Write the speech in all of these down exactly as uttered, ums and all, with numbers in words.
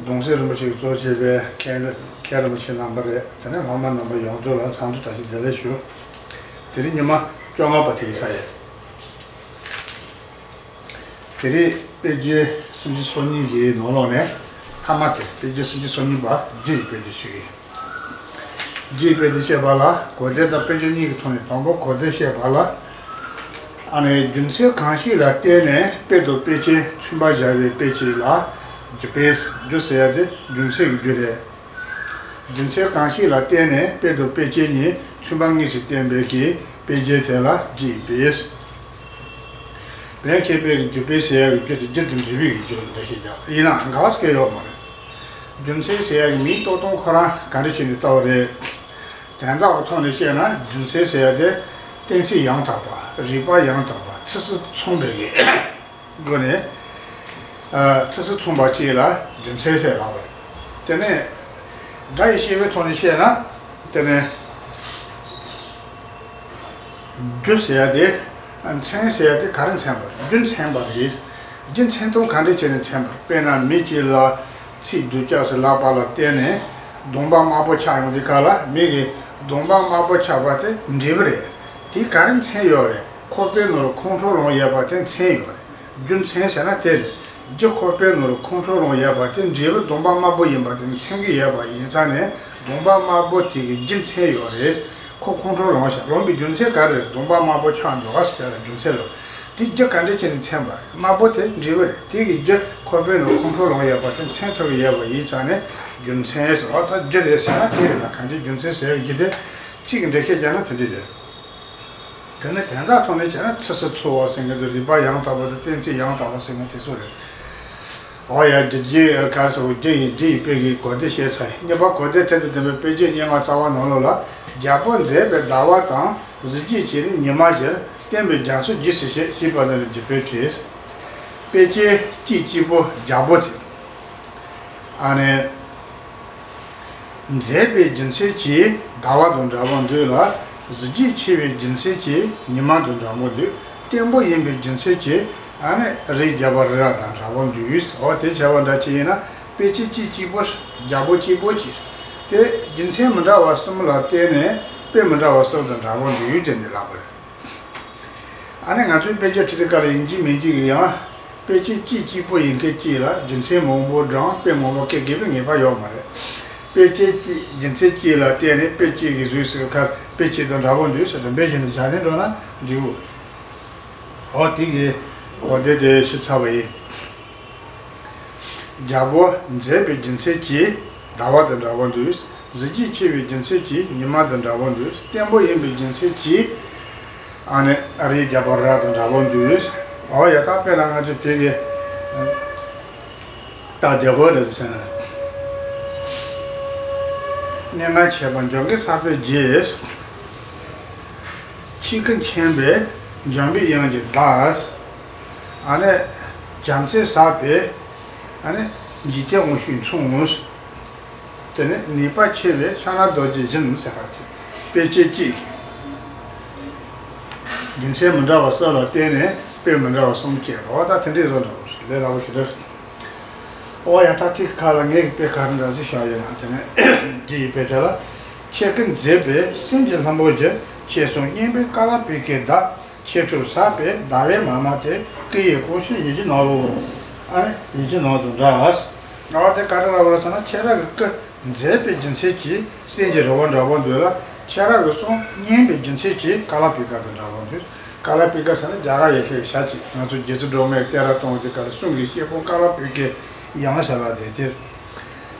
གདུང་སྲས་རིན་པོ་ཆེ་གིས་གཙོ་བྱས་པའི་མཁན་མཁན་རིན་པོ་ཆེ་རྣམ་པ་རེད། དེ་ནས་སློབ་མ་རྣམ་པ་ཡོངས་རྫོགས་ལ་འཚམས་འདྲི་བཀྲ་ཤིས་བདེ་ལེགས་ཞུ། དེ་རིང་ཉི་མ་བཅོ་ལྔ་པ་དེ་ཡིན་ས་རེད། དེ་རིང་དཔེ་རྒྱན་སུམ་ཅུ་སོ་གཉིས་ཀྱི་ནང་ལོགས་ནས་མཐའ་མ་དེ། དཔེ་རྒྱན་སུམ་ཅུ་སོ་གཉིས་པ་རྒྱུ་ཡི་དཔེ་དེ་ཞུ་གི་ཡིན། རྒྱུ་ཡི་དཔེ་དེ་བཤད་པ་ལ་གོ་བདེ་དང་དཔེ་ཆ་གཉིས་ཀྱི་ཐོག་ནས། དང་པོ་གོ་བདེ་བཤད་པ་ལ། ཨ་ནི་རྒྱུ་མཚན་གང་ཞིག་ལ་བརྟེན་ནས་དཔེ་དང་དཔེ་ཅན་མཚུངས་པར་སྦྱར་བའི་དཔེ་ཅིག་ལ་རྒྱུ་དཔེ། རྒྱུ་ཟེར་ཡ་དེ་རྒྱུ་མཚན་གྱི་རྒྱུ་རེད། རྒྱུ་མཚན་གང་ཞིག་ལ་བརྟེན་ནས་དཔེ་དང་དཔེ་ཅན་གཉིས་མཚུངས་པ་དངོས་སུ་བསྟན་པའི་གི་དཔེ་རྒྱན་དེ་ལ་རྒྱུ་ཡི་དཔེ། བོད་མཁས་པའི་རྒྱུ་དཔེ་ཟེར་ཡ་གི་རྒྱུ་དེ་རྒྱུ་དང་འབྲས་བུའི་གི་རྒྱུ་ལ་འགྲེལ་བཤད་རྒྱག་ཡིན་ནའང་འགལ་བ་ཟེར་གྱི་ཡོད་མ་རེད། རྒྱུ་མཚན་ཟེར་ཡ་གི་མིང་བཏགས་སྟངས་ཁོ་རང་ག་འདྲ་བྱས་ནས་བཏགས་པ་རེད། དོན་དག་གི་ཐོག་ནས་བཤད་ན་རྒྱུ་མཚན་ཟེར་ཡ་དེ་གཏན་ཚིགས་ཡང་དག་པ། རིགས་པ་ཡང་དག་པ། ཚིགས་སུ་མཚུངས་པའི་གི་སྒོ་ནས། ཨ། ཚིགས་སུ་མཚུངས་པ་ཅིག་ལ་རྒྱུ་མཚན་ཟེར་ལབ་པ་རེད། དེ་ནས་སྒྲ་ཡི་བཤད་པའི་ཐོག་ནས་བཤད་ན། དེ་ནས་རྒྱུ་ཟེར་ཡ་དེ། ཨ། མཚན་ཟེར་ཡ་དེ་ག་རེ་མཚོན་པ་རེད། རྒྱུ་མཚོན་པ་རེད། རྒྱུ་མཚོན་སྟངས་ག་འདྲ་བྱས་ནས་མཚོན་པ་རེད། དཔེར་ན་མི་གཅིག་ལ་ཚིག་སྡུག་ཅག་ཟིག་ལབ་པ་ལ་བརྟེན་ནས་གདོང་པ་དམར་པོ་ཆགས་ཡོང་དུས་སྐབས་ལ། མི་གི་གདོང་པ་དམར་པོ་ཆགས་པ་དེ་འབྲས་བུ་རེད། དེ་ག་རེ་མཚོན་ཡོད་རེད། ཁོག་པའི་ནང་ལ་ཁོང་ཁྲོ་ལངས་ཡོད་པ་དེ་མཚོན་ཡོད་རེད། རྒྱུ་མཚན་ཟེར་ན་དེ་རེད། རྒྱུ་ཁོག་པའི་ནང་ལ་ཁོང་ཁྲོ་ལངས་ཡོད་པ་དེ་འབྲས་བུ་གདོང་པ་དམར་པོ་ཡིན་པ་དེ་མཚོན་གྱི་ཡོད་པ་ཡིན་ཙང་ནས། གདོང་པ་དམར་པོ་དེ་གི་རྒྱུ་མཚོན་ཡོད་རེད། ཁོ་ཁོང་ཁྲོ་ལངས་ཤག་ལངས་པའི་རྒྱུ་མཚན་ག་རེ་རེད། གདོང་པ་དམར་པོ་ཆགས་འདུག་ག་ཟེར་ལ་རྒྱུ་མཚན་ལོ། དེ་རྒྱུ་ག་འདྲ་བྱས་ནས་མཚོན་པ་རེད། དམར་པོ་དེ་འབྲས་བུ་རེད། དེ་གི་རྒྱུ་ཁོག་པའི་ནང་ཁོང་ཁྲོ་ལངས་ཡོད་པ་དེ་མཚོན་ཐུབ་ཀྱི་ཡོད་པ་ཡིན་ཙང་ནས་རྒྱུ་མཚན་ཟེར་བ། ད་རྒྱུ་རེད་ཟེར་ན་དེ་རེད་ལ། གང་ཅི་རྒྱུ་མཚན་ཟེར་རྒྱུ་དེ་ཚིག་གི་འགྲེལ་བཤད་རྒྱག་ན་དེ་འདྲ་རེད། དེ་ནས་དོན་དག་ཐོག་ནས་བྱས་ན་ཚིགས་སུ་མཚུངས་པ་ཟེར་མཁན་དེ། རིགས་པ་ཡང་དག་པ་དང་གཏན་ཚིགས་ཡང་དག་པ་ཟེར་མཁན་དེ་ཚོ་རེད། འོ་ཡ། རྒྱུ་རྒྱུ་ག་རེ་ཟེར། རྒྱུ་ཡི་རྒྱུ་ཡི་དཔེ་གི་གོ་བདེ་བཤད་ཚར་ཡིན། གཉིས་པ་གོ་བདེ་དོན་དང་ལྡན་པའི་དཔེ་རྒྱན་སྙན་ངག་རྩ་བ་ནང་ལོགས་ལ། རྒྱལ་པོ་མཛེས་པའི་ཟླ་བ་དང་། གཟི་བརྗིད་ཀྱིས་ནི་ཉི་མ་བཞིར། བསྟན་པའི་རྒྱ་མཚོ་རྒྱས་སུ་བཤད། ཞེས་པ་འདི་ལ་རྒྱུ་དཔེ་བྲིས། དཔེ་ཅན་གཅིག་གཅིག་པོ་རྒྱལ་པོ་དེ། ཨ་ནི། མཛེས་པའི་རྒྱུ་མཚན་གྱིས་ཟླ་བ་དང་འདྲ་བོ་འདུག་ལ། གཟི་བརྗིད་ཆེ་བའི་རྒྱུ་མཚན་གྱིས་ཉི་མ་དང་འདྲ་བོ་འདུག་བརྟན་པོ་ཡིན་པའི་རྒྱུ་མཚན་གྱིས་ཨ་ནི་རི་རྒྱལ་པོ་རི་རབ་དང་འདྲ་བོ་འདུག་འོ་དེ་བྱས་པ་འདྲ་ཅིག་ཡིན་ན། དཔེ་ཅན་གཅིག་གཅིག་པོ། རྒྱལ་པོ་གཅིག་པོ་གཅིག་དེ་རྒྱུ་མཚན་མི་འདྲ་བ་གསུམ་ལ་བརྟེན་ནས་དཔེ་མི་འདྲ་བ་གསུམ་དང་འདྲ་བོ་འདུག་ཅེས་ནས་ལབ་པ་རེད། ཨ་ནི་ང་ཚོའི་དཔེ་ཆ་ཁྲིད་དུས་སྐབས་ལ་ཡིན་གཅིག་མིན་གཅིག་གི་ཡང་དཔེ་ཅན་གཅིག་གཅིག་པོ་ཡིན་མཁན་གཅིག་ལ་རྒྱུ་མཚན་མང་པོ་བགྲང་། དཔེ་མང་པོ་བཀོད་དགོས་པའི་ངེས་པ་ཡོད་མ་རེད། དཔེ་ཅན་གཅིག་རྒྱུ་མཚན་གཅིག་ལ་བརྟེན་ནས་དཔེ་གཅིག་གི་བཟོས་ཟེར་བའི་ཁར་དཔེ་གཅིག་དང་འདྲ་བོ་འདུག་ཟེར་དུ་འབད་བཞིན་དུ་སྦྱར་ནས་འགྲོ་ན་འགྲིག་གོ། འོ་དེ་གི་འོ་དེ་དེ་ཞུ་ཚར་བ་ཡིན། རྒྱལ་པོ་མཛེས་པའི་རྒྱུ་མཚན་གྱིས་ཟླ་བ་དང་འདྲ་བོ་འདུག་གཟི་བརྗིད་ཆེ་བའི་རྒྱུ་མཚན་གྱིས་ཉི་མ་དང་འདྲ་བོ་འདུག་བརྟན་པོ་ཡིན་པའི་རྒྱུ་མཚན་གྱིས་ཨ་ནི་རི་རྒྱལ་པོ་རི་རབ་དང་འདྲ་བོ་འདུག་འོ་ཡ། ད་དཔེར་ན་ང་ཚོ་དེ་གི་ད་བདེ་གོ་རེད་ཟེར་ན། སྙན་ངག་བྱེད་པ་འཇོམས་མཁན་གསར་པའི་རྗེ། ཆེ་ཁུ་མཁྱེན་པའི་འཇམ་པའི་དབྱངས་ཀྱི་བདག་ཨ་ནི་བྱམས་བརྩེ་ཟབ་པའི་ཨ་ནི་འཇིག་རྟེན་དབང་ཕྱུག་མཚུངས། དེ་ནས་ནུས་པ་ཆེ་བའི་ཕྱག་ན་རྡོ་རྗེ་བཞིན་ཟེར་བ་ཅིག་དཔེ་ཅན་གཅིག་རྒྱུ་མཚན་མི་འདྲ་བ་གསུམ་ལ་བརྟེན་ནས་དཔེ་མི་འདྲ་བ་གསུམ་སྐྱེས་པ། ད་དེ་འདྲའི་བཟོ་འདྲ་བོ་ཞིག་ལས་སླ་བོ་ཞིག་རེད། ཨོ་ཡ། ད་ཐིག་ཁ་ལ་ངས་ཀྱི་དཔེ་ག་རེ་འདྲ་ཟིག་བཞག་ཡོད་ན། དེ་ནས་རྒྱུ་ཡི་དཔེ་དེ་ལ། ཆེ་ཁུ་མཛེས་པའི་སེམས་ཀྱི་ལྷུན་པོ་གྱུར། ཆེ་གསུང་སྙན་པའི་ཀ་ལ་པི་ཀའི་བདག་ཆེ་ཐོས་ཟབ་པའི་ཟླ་བའི་མ་མ་དེ། སྐུ་ཡི་དཀོན་ཤིང་ཡིད་ཀྱི་ནོར་བུ། ཨ་ནི་ཡིད་ཀྱི་ནོར་དང་འདྲ། ཨ་དེ་ག་རེ་ལབ་པ་རེད་ཟེར་ན། ཁྱེད་རང་གི་སྐུ་མཛེས་པའི་རྒྱུ་མཚན་གྱིས་སེམས་ཀྱི་རི་བོ་འདྲ་བོ་འདུག་ལ། ཁྱེད་རང་གི་གསུང་སྙན་པའི་རྒྱུ་མཚན་གྱིས་ཀ་ལ་པི་ཀ་དང་འདྲ་བོ་འདུག་ཀ་ལ་པི་ཀ་ཟེར་ན་རྒྱ་གར་ཡི་གེ་ཞག་གཅིག་ང་ཚོ་རྗེ་བཙུན་སྒྲོལ་མས་བསྐྱར་གཏོང་གི་སྐབས་ལ་གསུང་གི་དཔྱད་པོ་ཀ་ལ་པི་ཀའི་དབྱངས་ཟེར་ལ་དེ་དེར།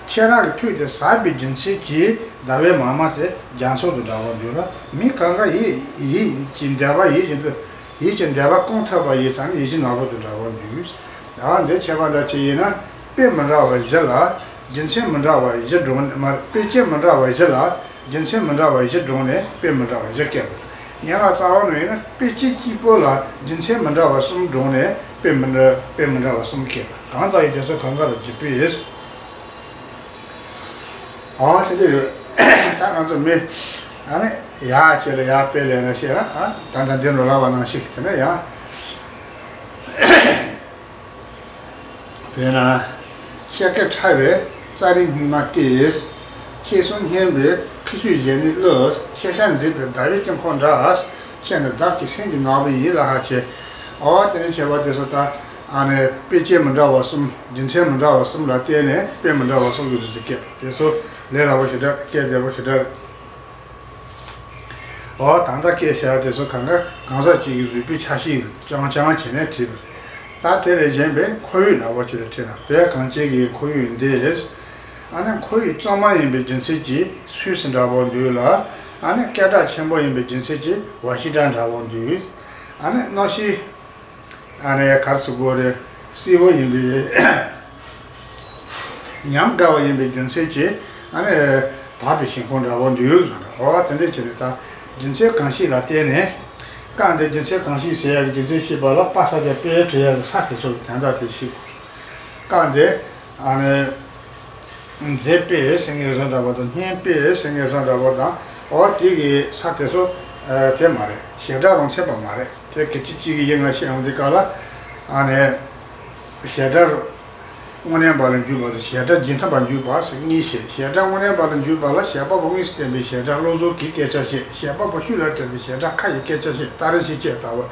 ཁྱེད་རང་གི་ཐོས་དེ་ཟབ་པའི་རྒྱུ་མཚན་གྱིས་ཟླ་བའི་མ་མ་དེ་རྒྱ་མཚོ་དང་འདྲ་བོ་འདུག་ལ། མི་གང་ག་ཡིད་ཡིད་ཀྱི་འདོད་པ་ཡིད་བཞིན་དུ་ཡིད་ཀྱི་འདོད་པ་སྐོང་ཐུབ་པ་ཡིན་ཙང་ཡིད་ཀྱི་ནོར་བུ་དང་འདྲ་བོ་འདུག་ད་འདི་ཁྱད་པར་འདྲ་ཅིག་ཡིན་ན། དཔེ་མི་འདྲ་བ་བཞི་ལ་རྒྱུ་མཚན་མི་འདྲ་བ་བཞི་བགྲངས་ནས། མ་རེད། དཔེ་ཅན་མི་འདྲ་བ་བཞི་ལ་རྒྱུ་མཚན་མི་འདྲ་བ་བཞི་བགྲངས་ནས་དཔེ་མི་འདྲ་བ་བཞི་བཀོད་པ་རེད། སྙན་ངག་རྩ་བ་ནས་ཡིན་ན་དཔེ་ཅན་གཅིག་པོ་ལ་རྒྱུ་མཚན་མི་འདྲ་བ་གསུམ་བགྲངས་ནས་དཔེ་མི་འདྲ་དཔེ་མི་འདྲ་བ་གསུམ་བཀོད་པ། གང་ལྟར་ཡང་དེ་ཚོ་གང་ག་ལ་རྒྱུ་དཔེ་ཡིན། ཨ་དེ་འདྲ་རེད། ད་ང་ཚོ་མི་ཨ་ནི་ཡག་བྱས་ལ་ཡག་དཔེ་ལེན་ན་བཤད་ན། ཨ་ད་ལྟ་འདི་ནོར་ལ་བ་ནང་ཞིག་དེ་ནས་ཡང་། དཔེར་ན། ཤེལ་དཀར་ཕྲ་བའི་རྩ་རིག་སྙིགས་མ་སྟེ། ཤེལ་གསུམ་སྙན་པའི་ཁུ་ཚུར་བཞོན་ནི་གླུ། ཤེལ་བྱང་མཛེས་པའི་ཟླ་བའི་དཀྱིལ་འཁོར་འདྲ། ཁྱེད་ནི་བདག་གི་སེམས་ཀྱི་ནོར་བུ་ཡིན་ལ་ཧ་ཆེ། འོ་དེ་ནས་བྱས་པ་དེ་ཚོ་ད་ཨ་ནི་དཔེ་ཅན་མི་འདྲ་བ་གསུམ། རྒྱུ་མཚན་མི་འདྲ་བ་གསུམ་ལ་བརྟེན་ནས་དཔེ་མི་འདྲ་བ་གསུམ་གྱི་བཟོ་བཅོས་བརྒྱབ། དེ་ཚོ་ལས་སླ་པོ་ཞེ་དྲག་སྐད་བདེ་པོ་ཞེ་དྲག་འོ་ད་ལྟ་སྐད་བཤད་དེ་ཚོ་གང་ག་གང་ཟག་གཅིག་གི་བཟོས་པའི་ཆ་ཤས་རྐྱང་རྐྱང་བྱས་ནས་བྲིས་པ་རེད། ད་དེ་ལས་གཞན་པའི་ཁོར་ཡུག་འདྲ་པོ་ཅིག་ལ་བྲིས་ན། བོད་གངས་ཅན་གྱི་ཁོར་ཡུག་འདི། ཨ་ནི་ཁོར་ཡུག་གཙང་མ་ཡིན་པའི་རྒྱུ་མཚན་གྱིས་སུད་སི་འདྲ་པོ་འདུག་ལ། ཨ་ནི་སྐད་གྲགས་ཆེན་པོ་ཡིན་པའི་རྒྱུ་མཚན་གྱིས་ཝ་ཤིང་ཊོན་འདྲ་པོ་འདུག་ཨ་ནི་གནམ་གཤིས་ཨ་ནི་ག་རེ་ཟེར་དགོས་རེད། བསིལ་པོ་ཡིན་པའི། ཉམས་དགའ་བ་ཡིན་པའི་རྒྱུ་མཚན་གྱིས་ཨ་ནི་དག་པའི་ཞིང་ཁམས་འདྲ་པོ་འདུག་ཟེར་ན། འོ་དེ་འདྲ་བྱས་ནས་ད་རྒྱུ་མཚན་གང་ཞིག་ལ་བརྟེན་ནས། རྐང་འདི་རྒྱུ་མཚན་གང་ཞིག་ཟེར་ཡག་གི་རྒྱུ་མཚན་ཤེས་པ་ལ་པ་ས་དེ་དཔེ་བྲི་ཡག་གི་ས་དེ་ཚོ་གི་དོན་དག་དེ་ཤེས་དགོས། རྐང་འདི་ཨ་ནི་མཛེས་པའི་ཟེར་མཁན་བཟོ་འདྲ་པོ་དང་། སྙན་པའི་ཟེར་མཁན་བཟོ་འདྲ་པོ་དང་། འོ་དེ་གི་ས་དེ་ཚོ་དེ་མ་རེད། བྱེད་སྒྲ་རང་ཚད་པ་མ་རེད། དེ་སྐད་ཆ་གཅིག་གི་ཡིན་ང་བཤད་ཡོང་དུས་སྐབས་ལ། ཨ་ནི་བྱེད་སྒྲ་དངོས་གནས་པ་ལ་འཇུག་པ་དང་། བྱེད་སྒྲ་རྗེས་མཐུན་པ་འཇུག་པ་ཟེར་གཉིས་བཤད། བྱེད་སྒྲ་དངོས་གནས་པ་ལ་འཇུག་པ་ལ་བྱེད་པ་པོ་དངོས་སུ་བསྟན་པའི་བྱེད་སྒྲ་བློ་བཟང་གིས་སྐད་ཆ་བཤད། བྱེད་པ་པོ་ཤུགས་ལ་བསྟན་པའི་བྱེད་སྒྲ་ཁ་ཡིས་སྐད་ཆ་བཤད། ད་རེས་ཤིག་བྱས་ལྟ་བུ།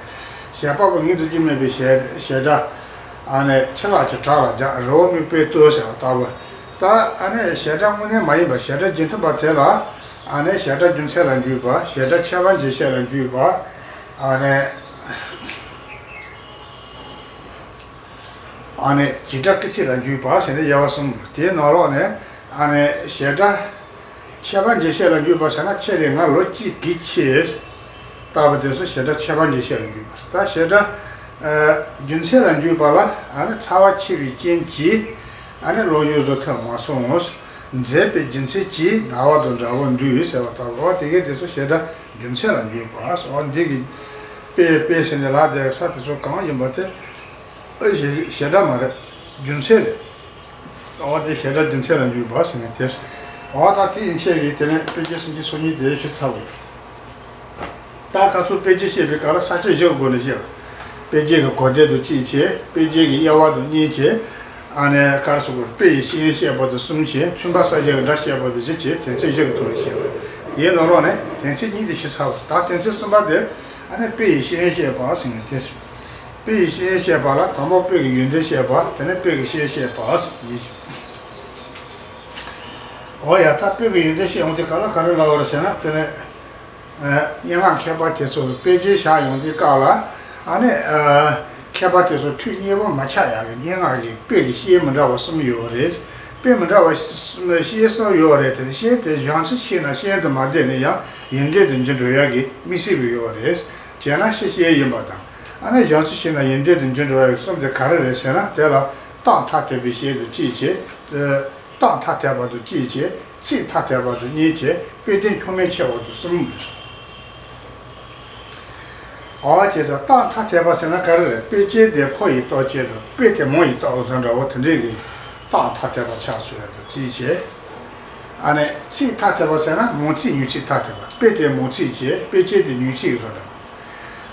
བྱེད་པ་པོ་ངོས་འཛིན་གྱི་མེད་པའི་བྱེད་བྱེད་སྒྲ། ཨ་ནི་ཕྱི་ལག་གི་བྲག་ལ་རྒྱག་རི་བོ་རྨོག་པས་བཏུལ་ཟེར་བ་ལྟ་བུ། ད་ཨ་ནི་བྱེད་སྒྲ་དངོས་གནས་མ་ཡིན་པ་བྱེད་སྒྲ་རྗེས་མཐུན་པ་དེ་ལ། ཨ་ནི་བྱེད་སྒྲ་རྒྱུ་མཚན་ལ་འཇུག་པ། བྱེད་སྒྲ་ཁྱད་པར་འབྱེད་བྱེད་ལ་འཇུག་པ། ཨ་ནི། ཨ་ནི་བྱེད་སྒྲ་སྐུལ་ཚིག་ལ་འཇུག་པ་ཟེར་ནས་དབྱེ་བ་གསུམ། དེའི་ནང་ལོགས་ནས་ཨ་ནི་བྱེད་སྒྲ་ཁྱད་པར་འབྱེད་བྱེད་ལ་འཇུག་པ་ཟེར་ན། ཁྱེད་རེ་ང་ལོ་གཅིག་གིས་ཆེ་ལྟ་བུ་དེ་ཚོ་བྱེད་སྒྲ་ཁྱད་པར་འབྱེད་བྱེད་ལ་འཇུག་པ། ད་བྱེད་སྒྲ་ཨ་རྒྱུ་མཚན་ལ་འཇུག་པ་ལ། ཨ་ནི་ཚ་བ་ཆེ་བའི་རྐྱེན་གྱིས་ཨ་ནི་བློ་བཟང་བཟོ་ཐུབ་མ་སོང་། མཛེས་པའི་རྒྱུ་མཚན་གྱིས་ཟླ་བ་དང་འདྲ་བོ་འདུག་ཟེར་བ་ལྟ་བུ། དེ་གས་དེ་ཚོ་བྱེད་སྒྲ་རྒྱུ་མཚན་ལ་འཇུག་པ། འོ་འདི་གི་དཔེ་དཔེ་ཟེར་ནས་ལབ་བསྡད་ས་དེ་ཚོ་གང་ཡིན་པ་དེ། ཨ་བྱེད་བྱེད་སྒྲ་མ་རེད། རྒྱུ་མཚན་རེད། འོ་དེ་བྱེད་སྒྲ་རྒྱུ་མཚན་ལ་འཇུག་པ་ཟེར་ནས་དེ། འོ་ད་དེ་ཡན་ཆད་ཀྱི་དེ་ནས་དཔེ་རྒྱན་སུམ་ཅུ་སོ་གཉིས་དེ་ཞུས་ཚར་བ་ཡིན། ད་ཁ་ཚུར་དཔེ་རྒྱན་བཤད་པའི་སྐབས་ལ་ས་བཅད་བཞི་གི་སྒོ་ནས་བཤད། དཔེ་རྒྱན་གྱི་གོ་དོན་དང་གཅིག་བྱས། དཔེ་རྒྱན་གྱི་དབྱེ་བ་དང་གཉིས་བྱས། ཨ་ནི་ག་རེ་ཟེར་དགོས། དཔེ་ཡི་ཤེས་ཡོན་བཤད་པ་དང་གསུམ་བྱས། མཚོན་པ་གསལ་བྱེད་ཀྱི་སྒྲ་བཤད་པ་དང་བཞི་བྱས། དོན་ཚན་བཞི་གི་ཐོག་ནས་བཤད་པ། དེའི་ནང་ལོགས་ནས་དོན་ཚན་གཉིས་དེ་ཞུས་ཚར་བ། ད་དོན་ཚན་གསུམ་པ་དེ་ཨ་ནི་དཔེ་ཡི་ཤེས་ཡོན་བཤད་པ་ཟེར་ནས་དེ། དཔེ་ཡི་ཤེས་ཡོན་བཤད་པ་ལ་དང་པོ་དཔེ་གི་ཡོན་ཏན་བཤད་པ། དེ་ནས་དཔེ་གི་ཤེས་ཡོན་བཤད་པ་ཟེར་གཉིས། འོ་ཡ། ད་དཔེ་གི་ཡོན་ཏན་བཤད་ཡོང་དུས་སྐབས་ལ་ག་རེ་ལབ་པ་རེད་ཟེར་ན། དེ་ནས་ཨ་སྙན་ངག་མཁས་པ་དེ་ཚོ་དཔེ་རྒྱན་བཞག་ཡོང་དུས་སྐབས་ལ། ཨ་ནི་ཨ་མཁས་པ་དེ་ཚོ་ཐུགས་མཉེས་པོ་མ་ཆགས་ཡག་གི་སྙན་ངག་གི་དཔེ་གི་ཤེས་ཡོན་མི་འདྲ་བ་གསུམ་ཡོད་རེད། དཔེ་མི་འདྲ་བ་ཤེས་ཡོན་གསུམ་ཡོད་རེད། དེ་ནས་ཤེས་ཡོན་དེ་སྦྱང་ཚུལ་ཤེས་ན་ཤེས་ཡོན་དུ་མ་བསྡད་ནས་ཡང་ཡོན་ཏན་དུ་འགྱུར་འགྲོ་ཡག་གི་དམིགས་བསལ་གྱི་ཡོད་རེད། བྱས་ན་ཤེས་བྱེད་ཡིན་པ་དང་། ཨ་ནི་སྦྱང་ཚུལ་ཤེས་ན་ཡོན་ཏན་དུ་འགྱུར་འགྲོ་ཡག་གི་གསུམ་དེ་ག་རེ་རེད་ཟེར་ན། དེ་ལ་རྟགས་ཐ་དད་པའི་ཤེས་ཡོན་དུ་གཅིག་བྱས། རྟགས་ཐ་དད་པ་དང་གཅིག་བྱས། ཚིག་ཐ་དད་པ་དང་གཉིས་བྱས། དཔེ་དོན་ཆུང་མིན་ཆེ་བ་དང་གསུམ། འོ་བྱས་ཙང་རྟགས་ཐ་དད་པ་ཟེར་ན་ག་རེ་རེད། དཔེ་ཅན་དེ་ཕོ་ཡི་རྟགས་ཅན་དང་། དཔེ་དེ་མོ་ཡི་རྟགས་བཟོ་འདྲ་བོ་དེ་འདྲས་ཀྱི་རྟགས་ཐ་དད་པ་ཆགས་ཚུལ་ཡ་དང་གཅིག་བྱས། ཨ་ནི་ཚིག་ཐ་དད་པ་ཟེར་ན་མང་ཚིག་ཉུང་ཚིག་ཐ་དད་པ། དཔེ་དེ་མང་ཚིག་བྱས། དཔེ་ཅན་དེ་ཉུང་ཚིག་བཟོ་འདྲ།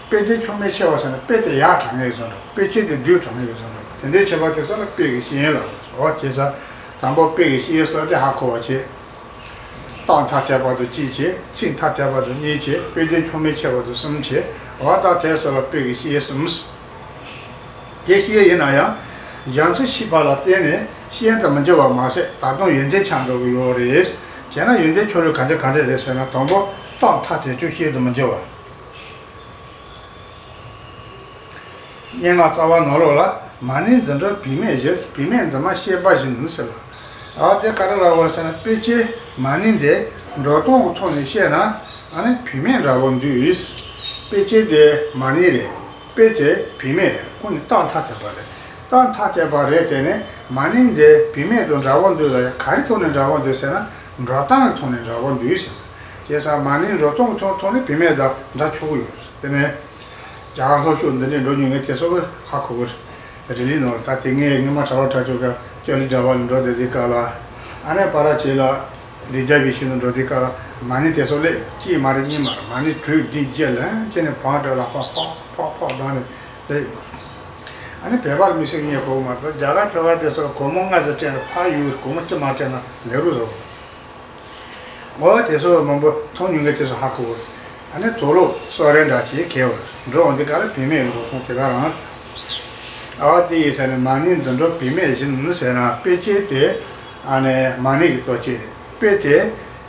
དཔེ་དོན་ཆུང་མིན་ཆེ་བ་ཟེར་ན་དཔེ་དེ་ཡག་དྲགས་ངེས་བཟོ་འདྲ། དཔེ་ཅན་དེ་སྡུག་དྲགས་ངེས་བཟོ་འདྲ། དེ་འདྲའི་བྱེད་པ་དེ་ཚོ་ལ་དཔེ་གི་ཤེས་ཡོན་ལབ། འོ་བྱས་ཙང་དང་པོ་དཔེ་གི་ཤེས་ཡོན་ཟེར་དེ་ཧ་གོ་བ་བྱེད། རྟགས་ཐ་དད་པ་དང་གཅིག་བྱས། ཚིག་ཐ་དད་པ་དང་གཉིས་བྱས། དཔེ་དོན་ཆུང་མིན་ཆེ་བ་དང་གསུམ་བྱས། འོ་ད་དེ་ཚོ་ལ་དཔེ་གི་ཤེས་ཡོན་གསུམ། དེ་ཤེས་ཡོན་ཡིན་ན་ཡང་སྦྱང་ཚུལ་ཤེས་པ་ལ་བརྟེན་ནས་ཤེས་ཡོན་དུ་མི་འགྱུར་བ་མ་ཟད་ད་དུང་ཡོན་ཏན་ཆགས་འགྲོ་གི་ཡོད་རེད། བྱས་ན་ཡོན་ཏན་ཆགས་ལུགས་ག་འདྲ་ག་འདྲ་རེད་ཟེར་ན། དང་པོ་རྟགས་ཐ་དད་ཀྱང་ཤེས་ཡོན་དུ་མི་འགྱུར་བ། སྙན་ངག་རྩ་བ་ནང་ལོགས་ལ། མ་ནིང་འདི་འགྲོ་བུད་མེད་བཞིན། བུད་མེད་འདི་མ་ཤེས་པ་བཞིན་ཟེར་ལ། ཨ་དེ་ག་རེ་ལབ་པ་རེད་ཟེར་ན། དཔེ་ཅན་མ་ནིང་དེ་འགྲོ་སྟངས་ཀྱི་ཐོག་ནས་བཤད་ན་ཨ་ནི་བུད་མེད་འདྲ་བོ་འདུག་དཔེ་ཅན་དེ་མ་ནིང་རེད། དཔེ་དེ་བུད་མེད་རེད། ཁོ་གཉིས་རྟགས་ཐ་དད་པ་རེད། རྟགས་ཐ་དད་པ་རེད། དེ་ནས་མ་ནིང་དེ་བུད་མེད་དང་འདྲ་བོ་འདུག་ལ། ཡ་ག་རེ་ཐོག་ནས་འདྲ་བོ་འདུག་ཟེར་ན། འགྲོ་སྟངས་ཀྱི་ཐོག་ནས་འདྲ་བོ་འདུག་ཟེར། བྱས་ཙང་མ་ནིང་འགྲོ་སྟངས་ཀྱི་ཐོག་ནས་བུད་མེད་དང་འདྲ་ཆོག་གི་ཡོད། དེ་ནས་རྒྱ་གར་ལྷོ་ཕྱོགས་འདི་ནས་འགྲོ་མྱོང་མཁན་དེ་ཚོ་གིས་ཧ་གོ་གི་རེད། རི་ལི་ནང་ལ། ད་དེ་སྔའི་སྔོན་མ་གྲྭ་པ་གྲྭ་ཆོས་ཀྱི་ཅོ་ལི་འདྲ་བ་ལ་འགྲོ་བསྡད་དུས་སྐབས་ལ། ཨ་ནི་པ་ར་ཆེ་ལ་རི་རྒྱལ་བའི་ཤུལ་ནང་འགྲོ་དུས་སྐབས་ལ། མ་ནིང་དེ་ཚོ་སླེབས། གཅིག་མ་རེད། གཉིས་མ་རེད། མ་ནིང་དྲུག་བདུན་བརྒྱད་ལོན་བྱས་ནས་བང་སྒྲིག་ལ་ཕོག་ཕོག་ཕོག་ཕོག་བཏང་ནས་སླེབས། ཨ་ནི་བོད་པ་ལ་མི་སེར་རྙེད་དགོས་མ་གཏོགས། རྒྱ་གར་ཁྱོ་ག་དེ་ཚོ་ལ་སྒོར་མོ་ལྔ་ཙམ་སྤྲད་ན་ཕར་གཡུག། སྒོར་མོ་གཅིག་མ་སྤྲད་ན་ལེགས་རུ་བཟོ། འོ་དེ་ཚོ་མང་པོ་མཐོང་མྱོང་མཁན་དེ་ཚོ་ཧ་གོ། ཨ་ནི་དུག་ལོག་གསོལ་རས་འདྲ་ཅིག་འཁྱེར་བར་འགྲོ་འོང་དེ་ག་ལ་བུད་མེད་འགྲོ་ཁུངས་དེ་ག་རང་། ཨ་དེ་ཡིན་ས་ནས་མ་ཎི་འདི་འགྲོ་བུད་མེད་བཞིན་ཟེར་ན་དཔེ་ཅན་དེ་ཨ་ནི་མ་ཎི་གི་གཏོ་བཅས་རེད། དཔེ་དེ་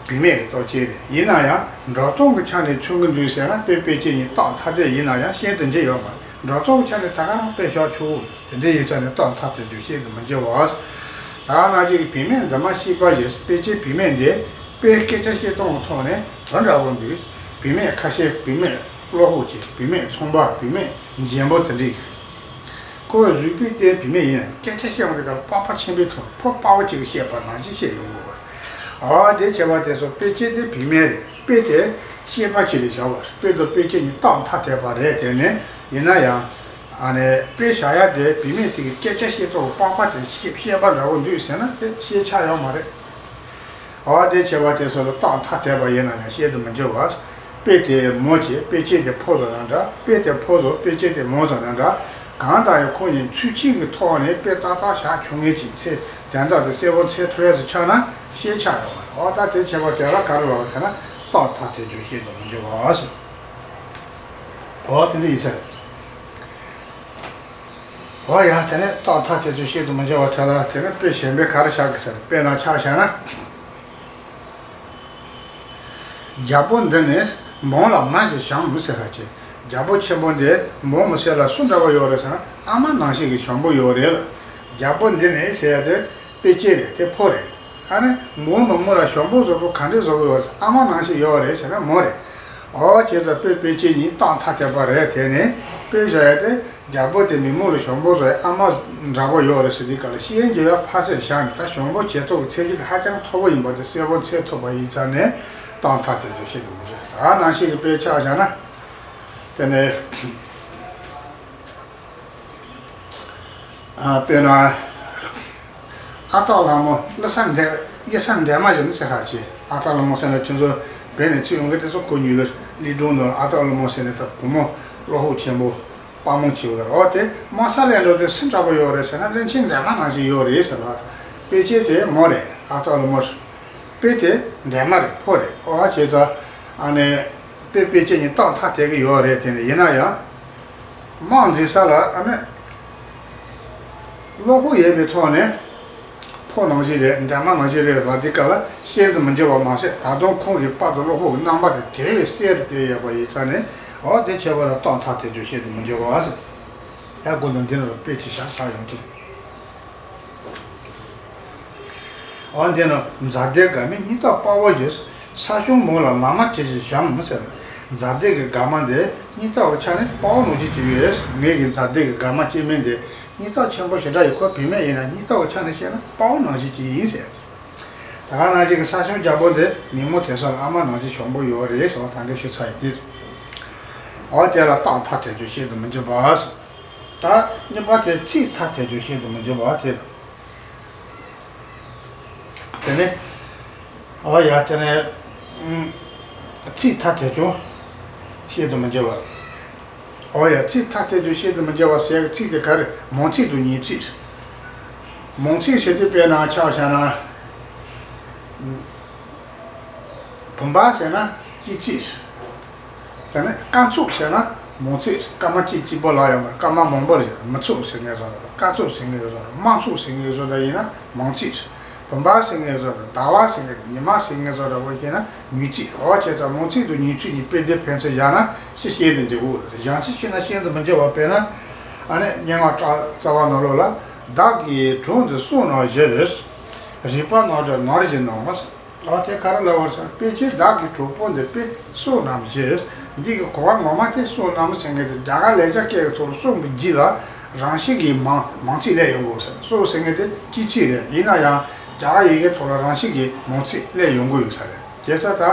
བུད་མེད་ཀྱི་གཏོ་བཅས་རེད། ཡིན་ན་ཡང་འགྲོ་སྟངས་ཀྱི་ཆ་ནས་མཚོན་གྱི་འདུག་ཟེར་ན་དཔེ་དཔེ་ཅན་གཉིས་རྟགས་ཐ་དད་ཡིན་ན་ཡང་ཤིན་ཏུ་འགྲིག་ཡོད་མ་རེད། འགྲོ་སྟངས་ཀྱི་ཆ་ནས་ད་ག་རང་དཔེ་བཞག་ཆོག་དེ་འདྲའི་ཡིག་ཆ་ནི་རྟགས་ཐ་དད་དུ་ཤིན་ཏུ་མི་འགྱུར་བ། ད་ག་ནང་བཞིན་གྱི་བུད་མེད་འདི་མ་ཤེས་པ་ཞེས་དཔེ་ཅན་བུད་མེད་འདི་དཔེ་སྐད་ཆ་བཤད་སྟངས་ཀྱི་ཐོག་ནས་དོན་འདྲ་བོ་འདུག་བུད་མེད་ཁ་ཤས་བུད་མེད་བློ་ཁོག་ཆེ། བུད་མེད་ཚོང་པ། བུད་མེད་འཇོན་པོ་དེ་འདྲ་ཡོད། ཁོ་བོས་གཟུགས་པོའི་སྟེང་བུད་མེད་ཡིན་ན་སྐད་ཆ་བཤད་པ་དེ་ག་པགས་པ་ཆེན་པོའི་ཐོག་ཕོ་དཔའ་བོ་གཅིག་གིས་བཤད་པ་ནང་བཞིན་བཤད་ཡོང་དགོས་པ། ཨ་དེ་བྱས་པ་དེ་ཚོ་དཔེ་ཅན་དེ་བུད་མེད་རེད། དཔེ་དེ་ཤེས་པ་ཅིག་ལ་བཞག་པ་རེད། དཔེ་དང་དཔེ་ཅན་གཉིས་རྟགས་ཐ་དད་པ་རེད། དེ་ནས་ཡིན་ན་ཡང་ཨ་ནི་དཔེ་བཞག་ཡ་དེ་བུད་མེད་དེ་གི་སྐད་ཆ་བཤད་སྟངས་པགས་པ་དེ་བཤད་པ་འདྲ་བོ་འདུག་ཟེར་ན་དེ་ཤེས་ཆགས་ཡོད་མ་རེད། འོ་དེ་བྱས་པ་དེ་ཚོ་ལ་རྟགས་ཐ་དད་པ་ཡིན་ན་ཡང་ཤིན་ཏུ་མི་འགྱུར་བ། དཔེ་དེ་མོ་བྱས་དཔེ་ཅན་དེ་ཕོ་བཟོ་ན་འདྲ། དཔེ་དེ་ཕོ་བཟོ་དཔེ་ཅན་དེ་མོ་བཟོ་ན་འདྲ། གང་ལྟར་ཡང་ཁོང་གཉིས་ཚུལ་ཁྲིམས་ཀྱི་ཐོག་ནས་དཔེ་ཏག་ཏག་བཞག་ཆོག་མཁན་གྱི་ཚེ་དོན་དག་དེ་གསལ་པོ་མཚོན་ཐུབ་ཡ་དེ་ཆགས་ན་ཤེས་ཆགས་ཡོང་བ་རེད། འོ་ད་དེ་བྱས་པ་དེ་ལ་ག་རེ་ལབ་ཟེར་ན་རྟགས་ཐ་དད་དུ་ཤིན་ཏུ་མི་འགྱུར་བ་ཟེར། འོ་དེ་འདྲ་ཡིན་ས་རེད། འོ་ཡ། དེ་ནས་རྟགས་ཐ་དད་དུ་ཤིན་ཏུ་མི་འགྱུར་བ་དེ་ལ་དེ་ནས་དཔེ་གཞན་པའི་ག་རེ་བཞག་གི་ཟེར། དཔེར་ན་ཆ་བཞག་ན། རྒྱལ་པོ་འདི་ནི་འབངས་ལ་མ་ཞིག་བྱམས་ཟེར་ཧ་ཅེ། རྒྱལ་པོ་ཆེན་པོ་འདི་འབངས་མི་སེར་ལ་སུ་འདྲ་བ་ཡོད་རེད་ཟེར་ན་ཨ་མ་ནང་བཞིན་གྱི་བྱམས་པོ་ཡོད་རེད་ལ། རྒྱལ་པོ་འདི་ནི་ཟེར་ཡ་དེ་དཔེ་ཅན་རེད། དེ་ཕོ་རེད། ཨ་ནི་མོ་མི་མོ་ལ་བྱམས་པོ་བཟོ་པོ་ག་འདྲས་བཟོ་གི་ཡོད་རེད་ཟེར། ཨ་མ་ནང་བཞིན་ཡོད་རེད་ཟེར་ན་མོ་རེད། འོ་བྱས་ཙང་དཔེ་དཔེ་ཅན་གཉིས་རྟགས་ཐ་དད་པ་རེད། དེ་ནི་དཔེ་བཞག་ཡ་དེ་རྒྱལ་པོ་དེ་མི་མོ་ལ་བྱམས་པོ་བཟོ་ཡ་ཨ་མ་འདྲ་པོ་ཡོད་རེད་ཟེར་དུས་སྐབས་ལ་ཤེས་ཡོན་རྒྱས་པ་ཕར་ཚད་བཞག་ནས་ད་བྱམས་པོ་བྱེད་ཐུབ་པའི་ཚད་གཞི་དེ་ཧ་ཅང་མཐོ་པོ་ཡིན་པ་དེ་གསལ་པོ་མཚོན་ཐུབ་པ་ཡིན་ཙང་ནས་རྟགས་ཐ་དད་དུ་ཤེས་ཐུབ་མི་འདུག་ད་ནང་བཞིན་གྱི་དཔེ་ཆ་བཞག་ན། དེ་ནས། ཨ། དཔེར་ན། ཨ་སྟག་ལྷ་མོ་ལྷ་ས་འདན། ལྷ་ས་འདན་མ་བཞིན་ཟེར་ཧ་ཅེ། ཨ་སྟག་ལྷ་མོ་ཟེར་ན་ཁྱོད་ཚོ་བོད་ནས་ཚུར་ཡོང་མཁན་དེ་ཚོ་གོ་མྱོང་ལ། གླིང་སྒྲུང་ནང་ཨ་སྟག་ལྷ་མོ་ཟེར་ནས་ད་བུ་མོ་བློ་ཁོག་ཆེན་པོ་དཔའ་མོ་ཆེ་བ་ལ། འོ་དེ་དམག་ས་ལེན་འགྲོ་དེ་སུ་འདྲ་པོ་ཡོད་རེད་ཟེར་ན་བློན་ཆེན་འདན་མ་ནང་བཞིན་ཡོད་རེད་ཟེར་བ། དཔེ་ཅན་དེ་མོ་རེད། ཨ་སྟག་ལྷ་མོ། དཔེ་དེ་འདན་མ་རེད། ཕོ་རེད། འོ་བྱས་ཙང་ཨ་ནི་དཔེ་དཔེ་ཅན་གཉིས་རྟགས་ཐ་དད་ཀྱི་ཡོད་རེད། དེ་ནི་ཡིན་ན་ཡང་། དམག་འཛིང་ས་ལ་ཨ་ནི་བློ་ཁོག་ཡོད་པའི་ཐོག་ནས་ཕོ་ནང་བཞིན་རེད། འདན་མ་ནང་བཞིན་རེད་ལབ་དུས་སྐབས་ལ་ཤིན་ཏུ་མི་འགྱུར་བ་མ་ཟད། ད་དུང་ཁོང་གི་དཔའ་དང་བློ་ཁོག་གི་རྣམ་པ་དེ་དེ་བས་གསལ་དུ་བསྟན་ཡོད་པ་ཡིན་ཙང་ནས། འོ་དེ་བྱས་པ་ལ་རྟགས་ཐ་དད་དུ་ཤིན་ཏུ་མི་འགྱུར་བ་ཟེར། ཡ་དགོངས་དོན་འདི་ནི་དཔེ་ཅིག་བཞག་བཞག་ཡོང་གི། འོ་འདི་ནི་མཛའ་སྡེ་དགའ་མའི་སྙིང་སྟོབས་དཔའ་བོ་ཡིས། ས་སྐྱོང་མོ་ལ་མ་མ་ཅི་ཞིག་བྱམས་ཟེར། མཛའ་སྡེ་གི་དགའ་མ་འདི་སྙིང་སྟོབས་ཀྱི་ཆ་ནས་དཔའ་བོ་ནང་བཞིན་ཅིག་ཡོད། ངེད་ཀྱི་མཛའ་སྡེ་གི་དགའ་མ་སྐྱེ་དམན་འདི་སྙིང་སྟོབས་ཆེན་པོ་ཞེ་དྲག་ཡོད། ཁོ་བུད་མེད་ཡིན་ན་སྙིང་སྟོབས་ཀྱི་ཆ་ནས་བཤད་ན་དཔའ་བོ་ནང་བཞིན་ཅིག་ཡིན་ཟེར། ད་ག་ནང་བཞིན་གྱི་ས་སྐྱོང་རྒྱལ་པོ་འདི་མི་མོ་དེ་ཚོ་ལ་ཨ་མ་ནང་བཞིན་བྱམས་པོ་ཡོད་རེད་ཟེར་བ་ད་གིན་ཞུས་ཚར་ཡི་དེ། འོ་དེ་ལ་རྟགས་ཐ་དད་དུ་ཤིན་ཏུ་མི་འགྱུར་བ། ད་གཉིས་པ་དེ་ཚིག་ཐ་དད་དུ་ཤིན་ཏུ་མི་འགྱུར་བ་དེ། དེ་ནས། འོ་ཡ། དེ་ནས། ཨུམ། ཚིག་ཐ་དད་དུ་ཤིན་ཏུ་མི་འགྱུར་བ། འོ་ཡ། ཚིག་ཐ་དད་དུ་ཤིན་ཏུ་མི་འགྱུར་བ་ཟེར་གྱི་ཚིག་དེ་ག་རེ། མང་ཚིག་དང་ཉུང་ཚིག་མང་ཚིག་ཟེར་དུས་དཔེར་ན་ཆ་བཞག་ན། ཨུམ། བུམ་པ་ཟེར་ན་གཅིག་ཚིག་དེ་ནས་སྐར་ཚོགས་ཟེར་ན་མང་ཚིག་སྐར་མ་གཅིག་གཅིག་པོ་ལ་ཡོད་མ་རེད། སྐར་མ་མང་པོ་ལ་ཡོད། མི་ཚོགས་ཟེར་མཁན་བཟོ་འདྲ། སྐར་ཚོགས་ཟེར་མཁན་བཟོ་འདྲ། དམངས་ཚོགས་ཟེར་མཁན་བཟོ་འདྲ་ཡིན་ན་མང་ཚིག་བུམ་པ་ཟེར་མཁན་བཟོ་འདྲ། ཟླ་བ་ཟེར་མཁན་དང་ཉི་མ་ཟེར་མཁན་བཟོ་འདྲ་བོ་ཡིན་ན་ཉུང་ཚིག་འོ་བྱས་ཙང་མང་ཚིག་དང་ཉུང་ཚིག་གཉིས་དཔེ་དེབ་ཕན་ཚུན་བཞག་ན་ཤི་ཤེས་དུ་འཇུག་གོ། གཞན་ཚིག་ཤེས་ན་ཤེས་དུ་མི་འཇུག་པ། དཔེར་ན་ཨ་ནི་སྙན་ངག་རྩ་བ་ནང་ལོགས་ལ། བདག་གིས་བྲང་འདི་སྲོག་རྣམས་བཞེས་པས། རིག་པ་རྣམས་ཀྱང་ནོར་བཞིན་ནོ། ཨ་དེ་ག་རེ་ལབ་པ་རེད་ཟེར་ན། དཔེ་ཆའི་བདག་གི་གྲོགས་པོ་འདི་དཔེ་སྲོག་རྣམས་ཞེས། འདི་གི་གོ་བ་ངོ་མ་དེ་སྲོག་རྣམས་ཟེར་མཁན་དེ་རྒྱ་གར་ལེགས་སྦྱར་སྐད་ཀྱི་ཐོག་ལ་སྲོག་གི་རྒྱུད་ལ་རང་བཞིན་གྱིས་མང་མང་ཚིག་སླེབས་ཡོང་གི་ཡོད་ས་རེད། སྲོག་ཟེར་མཁན་དེ་གཅིག་ཚིག་རེད། ཡིན་ན་ཡང་རྒྱ་གར་ཡི་གེ་ཐོག་ལ་རང་བཞིན་གྱིས་མང་ཚིག་སླེབས་ཡོང་གི་ཡོད་ས་རེད། བྱས་ཙང་ད་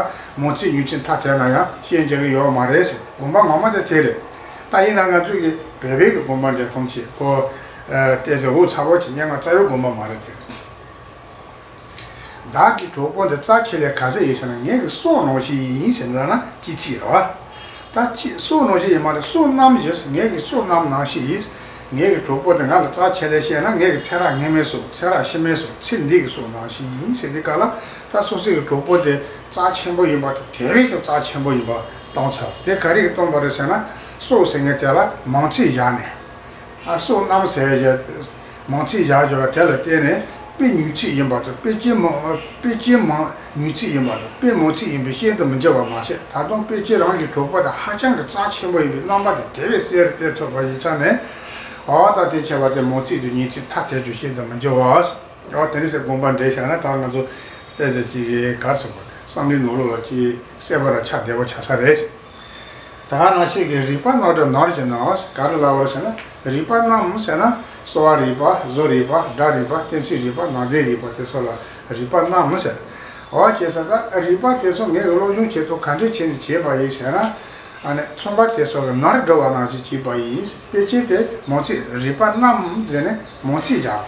མང་ཚིག་ཉུང་ཚིག་ཐ་དད་ན་ཡང་ཤན་འབྱེད་ཀྱི་ཡོད་མ་རེད་ཟེར། དགོངས་པ་ངོ་མ་དེ་དེ་རེད། ད་ཡིན་ན་ང་ཚོས་ཀྱི་བོད་པའི་གི་དགོངས་པ་འགྲེལ་སྟངས་བྱེད་ཁོ། ཨ། བལྟས་ཚེ་འུ་ཚ་བོ་ཅིག་སྙན་ངག་རྩ་བའི་དགོངས་པ་མ་རེད་དེ། བདག་གི་གྲོགས་པོ་འདི་རྩ་ཆེ་ལས་ག་ཟེ་ཡིན་ཟེར་ན། ངེད་ཀྱི་སྲོག་ནང་བཞིན་ཡིན་ཟེར་ན་ན་གཅིག་ཚིག་རེད་བ། ད་གཅིག་སྲོག་ནང་བཞིན་ཡིན་མ་རེད། སྲོག་རྣམས་ཞེས། ངེད་ཀྱི་སྲོག་རྣམས་ནང་བཞིན་ཡིན། ངེད་ཀྱི་གྲོགས་པོ་དེ་ང་ལ་རྩ་ཆེ་ལེ་བཤད་ན། ངེད་ཀྱི་ཚེ་རབས་སྔ་མའི་སོ། ཚེ་རབས་ཕྱི་མའི་སོ། ཚེ་འདི་གི་སོ་ནང་བཞིན་ཡིན་ཟེར་དུས་སྐབས་ལ། ད་སོ་སོའི་གི་གྲོགས་པོ་དེ་རྩ་ཆེན་པོ་ཡིན་པ་དེ་དེ་བས་ཀྱང་རྩ་ཆེན་པོ་ཡིན་པ་སྟོན་ཚར། དེ་ག་རེ་གིས་སྟོན་པ་རེད་ཟེར་ན། སོ་ཟེར་མཁན་དེ་ལ་མང་ཚིག་བཞག་ནས། ཨ། སོ་རྣམས་ཟེར་ཡ་མང་ཚིག་བཞག་ཡོད་པ་དེ་ལ་བརྟེན་ནས། དཔེ་ཉུང་ཚིག་ཡིན་པ་དང་། དཔེ་ཅན་མང་། དཔེ་ཅན་མང་། ཉུང་ཚིག་ཡིན་པ་དང་། དཔེ་མང་ཚིག་ཡིན་པས་བཤད་དུ་མི་འགྱུར་བ་མ་ཟད། ད་དུང་དཔེ་ཅན་རང་གི་གྲོགས་པོ་དེ་ཧ་ཅང་གི་རྩ་ཆེན་པོ་ཡིན་པའི་རྣམ་པ་དེ་དེ་བས་གསལ་རུ་བསྟན་ཐུབ་པ་ཡིན་ཙང་ནས། འོ་ད་དེ་བྱས་པ་དེ་མང་ཚིག་དང་ཉུང་ཚིག་ཐ་དད་དུ་བཤད་དུ་མི་འགྱུར་བ། འོ་དེ་འདྲ་ཟེར་དགོངས་པ་འགྲེལ་བཞག་ན། ད་ང་ཚོ་ཏོག་ཙམ་ཅིག་ག་རེ་ཟེར་དགོས། བསམ་བློའི་ནང་ལོགས་ལ་ཅིག་གསལ་པོ་ར་ཆགས་བདེ་པོ་ཆགས་ས་རེད། ད་ག་ནང་བཞིན་གྱི་རིགས་པ་རྣམ་སྒྲ་ནར་གྱིས་ན། ག་རེ་ལབ་པ་རེད་ཟེར་ན། རིགས་པ་རྣམས་ཟེར་ན། གསོ་བ་རིག་པ། བཟོ་རིག་པ། སྒྲ་རིག་པ། གཏན་ཚིགས་རིག་པ། ནང་དོན་རིག་པ་དེ་ཚོ་ལ་རིགས་པ་རྣམས་ཟེར། འོ་བྱས་ཙང་ད་རིགས་པ་དེ་ཚོ་ངེད་ཀྱིས་སློབ་སྦྱོང་བྱེད་སྟངས་ག་འདྲ་བྱས་ནས་བྱས་པ་ཡིན་ཟེར་ན། ཨ་ནི་ཚོམ་པ་དེ་ཚོ་གི་ནར་འགྲོ་བ་ནང་བཞིན་བྱས་པ་ཡིན། དཔེ་ཅན་དེ་མང་ཚིག། རིགས་པ་རྣམས་ཟེར་ནས་མང་ཚིག་བཞག་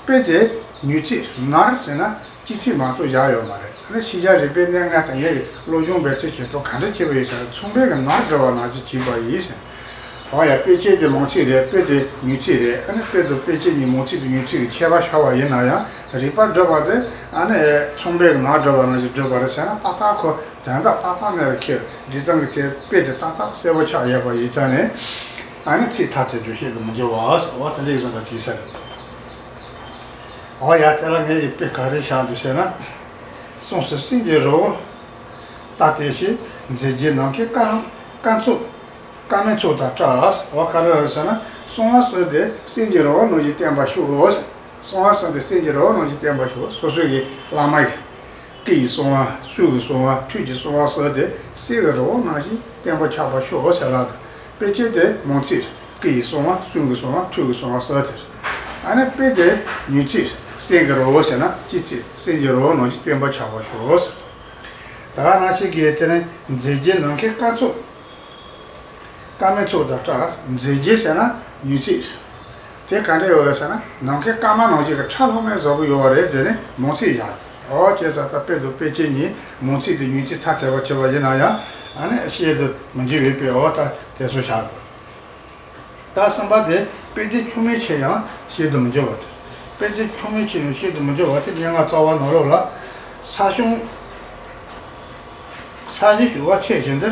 པ་རེད། དཔེ་དེ་ཉུང་ཚིག། ནར་ཟེར་ན་གཅིག་ཚིག་མ་གཏོགས་བཞག་ཡོད་མ་རེད། ཨ་ནི་ཤེས་བྱ་རིག་པའི་གནས་ལྔ་དང་ངེད་ཀྱིས་སློབ་སྦྱོང་འབད་རྩོལ་བྱེད་སྟངས་ག་འདྲ་བྱས་པ་ཡིན་ཟེར་ན། ཚོམ་པའི་གི་ནར་འགྲོ་བ་ནང་བཞིན་བྱས་པ་ཡིན་ཟེར། འོ་ཡ། དཔེ་ཅན་དེ་མང་ཚིག་རེད། དཔེ་དེ་ཉུང་ཚིག་རེད། ཨ་ནི་དཔེ་དང་དཔེ་ཅན་གཉིས་མང་ཚིག་དང་ཉུང་ཚིག་གི་ཁྱད་པར་ཤོར་བ་ཡིན་ན་ཡང་། རིགས་པ་སྒྲུབ་པ་དེ་ཨ་ནི་ཚོམ་པའི་གི་ནར་འགྲོ་བ་ནང་བཞིན་སྒྲུབ་པ་རེད་ཟེར་ན། ཏག་ཏག་ཁོ་དོན་དག་ཏག་ཏག་གནད་ལ་འཁེལ། འབྲི་སྟངས་ཀྱི་དེ་དཔེ་དེ་ཏག་ཏག་གསལ་པོ་ཆགས་ཡོད་པ་ཡིན་ཙང་ནས། ཨ་ནི་ཚིག་ཐ་དད་དུ་བཤད་དུ་མི་འགྱུར་བ། འོ་དེ་འདྲ་ཡིན་ཙང་ད་བྱས་ས་རེད། འོ་ཡ། དེ་ལ་ངས་ཀྱི་དཔེ་ག་རེ་བཞག་འདུག་ཟེར་ན། གསུངས་སོ། སེང་གེའི་རི་བོ་ལྟ་བལྟས་ཤིང་། མཛེས་བརྗིད་ནམ་མཁའི་སྐར། སྐར་ཚོགས། སྐར་མའི་ཚོགས་དང་འདྲ། འོ་ག་རེ་རེད་ཟེར་ན། གསང་བ་གསུམ་དེ་སེང་གེའི་རི་བོ་ནང་བཞིན་བརྟན་པར་ཤོག། གསང་བ་གསུམ་དེ་སེང་གེའི་རི་བོ་ནང་བཞིན་བརྟན་པར་ཤོག། སོ་སོའི་གི་བླ་མ་གི་སྐུ་ཡི་གསང་བ། གསུང་གི་གསང་བ། ཐུགས་ཀྱི་གསང་བ་གསུམ་དེ་སེང་གེའི་རི་བོ་ནང་བཞིན་བརྟན་པོ་ཆགས་པར་ཤོག་ཟེར་ལབ་དང་། དཔེ་ཅན་དེ་མང་ཚིག། སྐུ་ཡི་གསང་བ། གསུང་གི་གསང་བ། ཐུགས་ཀྱི་གསང་བ་གསུམ་དེ་རེད། ཨ་ནི་དཔེ་དེ་ཉུང་ཚིག། སེང་གེའི་རི་བོ་ཟེར་ན་གཅིག་ཚིག། སེང་གེའི་རི་བོ་ནང་བཞིན་བརྟན་པོ་ཆགས་པར་ཤོག། ད་ག་ནང་བཞིན་གྱི་དེ་ནི་མཛེས་བརྗིད་ནམ་མཁའི་སྐར་ཚོགས། སྐར་མའི་ཚོགས་དང་འདྲ། མཛེས་བརྗིད་ཟེར་ན་ཉུང་ཚིག། དེ་ག་འདྲ་ཡོད་རེད་ཟེར་ན། ནམ་མཁའི་སྐར་མ་ནང་བཞིན་གྱི་ཁྲ་ལྷམ་མེ་བཟོ་གི་ཡོད་རེད་ཟེར་ནས་མང་ཚིག་བཞག། འོ་བྱས་ཙང་ད་དཔེ་དང་དཔེ་ཅན་གཉིས་མང་ཚིག་དང་ཉུང་ཚིག་ཐ་དད་པ་བྱས་པ་ཡིན་ན་ཡང་། ཨ་ནི་བཤད་དུ་མི་འགྱུར་བའི་དཔེ། འོ་ད་དེ་ཚོ་བཞག་དགོས། ད་གསུམ་པ་དེ། དཔེ་དེ་ཆུང་མིན་ཆེ་ཡང་བཤད་དུ་མི་འགྱུར་བ་དེ། དཔེ་དེ་ཆུང་མིན་ཆེ་ཡང་བཤད་དུ་མི་འགྱུར་བ་དེ། སྙན་ངག་རྩ་བ་ནང་ལོགས་ལ། ས་གཞི། ས་གཞི་བྱེ་བ་ཕྱེད་བཞིན་དུ།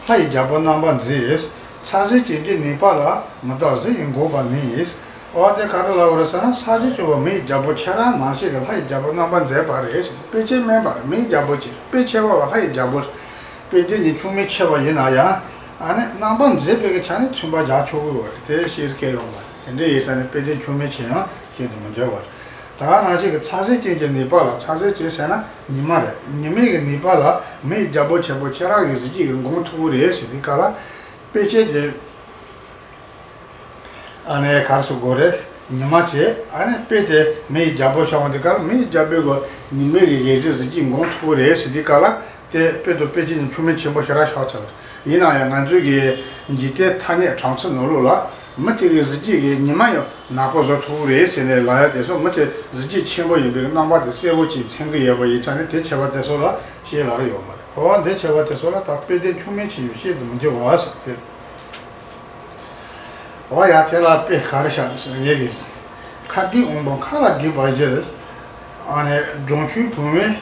ལྷ་ཡི་རྒྱལ་པོ་རྣམ་པར་མཛེས། ཚ་ཟེར་ཅན་གྱི་ནུས་པ་ལ། མི་རྟག་གཟི་ཡིས་འགོག་པ་ནི། འོ་དེ་ག་རེ་ལབ་པ་རེད་ཟེར་ན། ས་གཞི་བྱེ་བ་མི་ཡི་རྒྱལ་པོ་ཁྱེད་རང་ནང་བཞིན་གྱི་ལྷ་ཡི་རྒྱལ་པོ་རྣམ་པར་མཛེས་པ་རེད། དཔེ་ཅན་དམན་པ་རེད། མི་ཡི་རྒྱལ་པོ་ཅིག། དཔེ་ཆེ་བ་བ་ལྷ་ཡི་རྒྱལ་པོ། དཔེ་དེ་གཉིས་ཆུང་མིན་ཆེ་བ་ཡིན་ན་ཡང་། ཨ་ནི་རྣམ་པར་མཛེས་པའི་གི་ཆ་ནས་མཚོན་པ་རྒྱག་ཆོག་གི་ཡོད་རེད། དེ་ཤེས་སྐལ་ཡོང་བ་རེད། དེ་འདྲ་ཡིན་ཙང་ནས་དཔེ་དེ་ཆུང་མིན་ཆེ་ཡང་བཤད་དུ་མི་འགྱུར་བ་རེད། ད་ག་ནང་བཞིན་གྱི་ཚ་ཟེར་ཅན་གྱི་ནུས་པ་ལ། ཚ་ཟེར་ཅན་ཟེར་ན་ཉི་མ་རེད། ཉི་མའི་གི་ནུས་པ་ལ་མི་ཡི་རྒྱལ་པོ་ཆེན་པོ་ཁྱེད་རང་གི་གཟི་བརྗིད་ཀྱིས་འགོང་ཐུབ་ཀྱི་རེད་ཟེར་དུས་སྐབས་ལ། དཔེ་ཅན་དེ། ཨ་ནི་ག་རེ་ཟེར་དགོས་རེད། ཉི་མ་བྱས། ཨ་ནི་དཔེ་དེ་མི་ཡི་རྒྱལ་པོ་ཆགས་པ་དེ་ག་ལ། མི་ཡི་རྒྱལ་པོའི་གི་ཉི་མའི་གི་གཟི་བརྗིད་འགོང་ཐུབ་ཀྱི་རེད་ཟེར་དུས་སྐབས་ལ། དེ་དཔེ་དང་དཔེ་ཅན་གཉིས་ཆུང་མིན་ཆེན་པོ་ཞེ་དྲག་ཆགས་ཚར། ཡིན་ན་ཡང་ང་ཚོའི་གི་འཇིག་རྟེན་ཐ་སྙད་གྲངས་ཚད་ནང་ལོགས་ལ། མི་དེ་གི་གཟི་བརྗིད་ཀྱིས་ཉི་མ་ཡང་ནག་པོ་བཟོ་ཐུབ་ཀྱི་རེད་ཟེར་ནས་ལབ་ཡ་དེ་ཚོ། མི་དེ་གཟི་བརྗིད་ཆེན་པོ་ཡིན་པའི་རྣམ་པ་དེ་གསལ་པོ་ཅིག་མཚོན་གྱི་ཡོད་པ་ཡིན་ཙང་ནས། དེ་བྱས་པ་དེ་ཚོ་ལ་བཤད་ལབ་ཀྱི་ཡོད་མ་རེད། འོ་འདི་བྱས་པ་དེ་ཚོ་ལ་ད་དཔེ་དེ་ཆུང་མིན་ཆེ་ཡང་བཤད་དུ་མི་འགྱུར་བ་ཟེར་དེ། འོ་ཡ། དེ་ལ་དཔེ་ག་རེ་བཞག་ཟེར་ན། ངེད་ཀྱི་ཁ་གདེངས་དབང་པོ་མཁའ་ལ་ལྡིང་བར་བཞིར། ཨ་ནི་སྦྲང་ཆུའི་བུང་བས་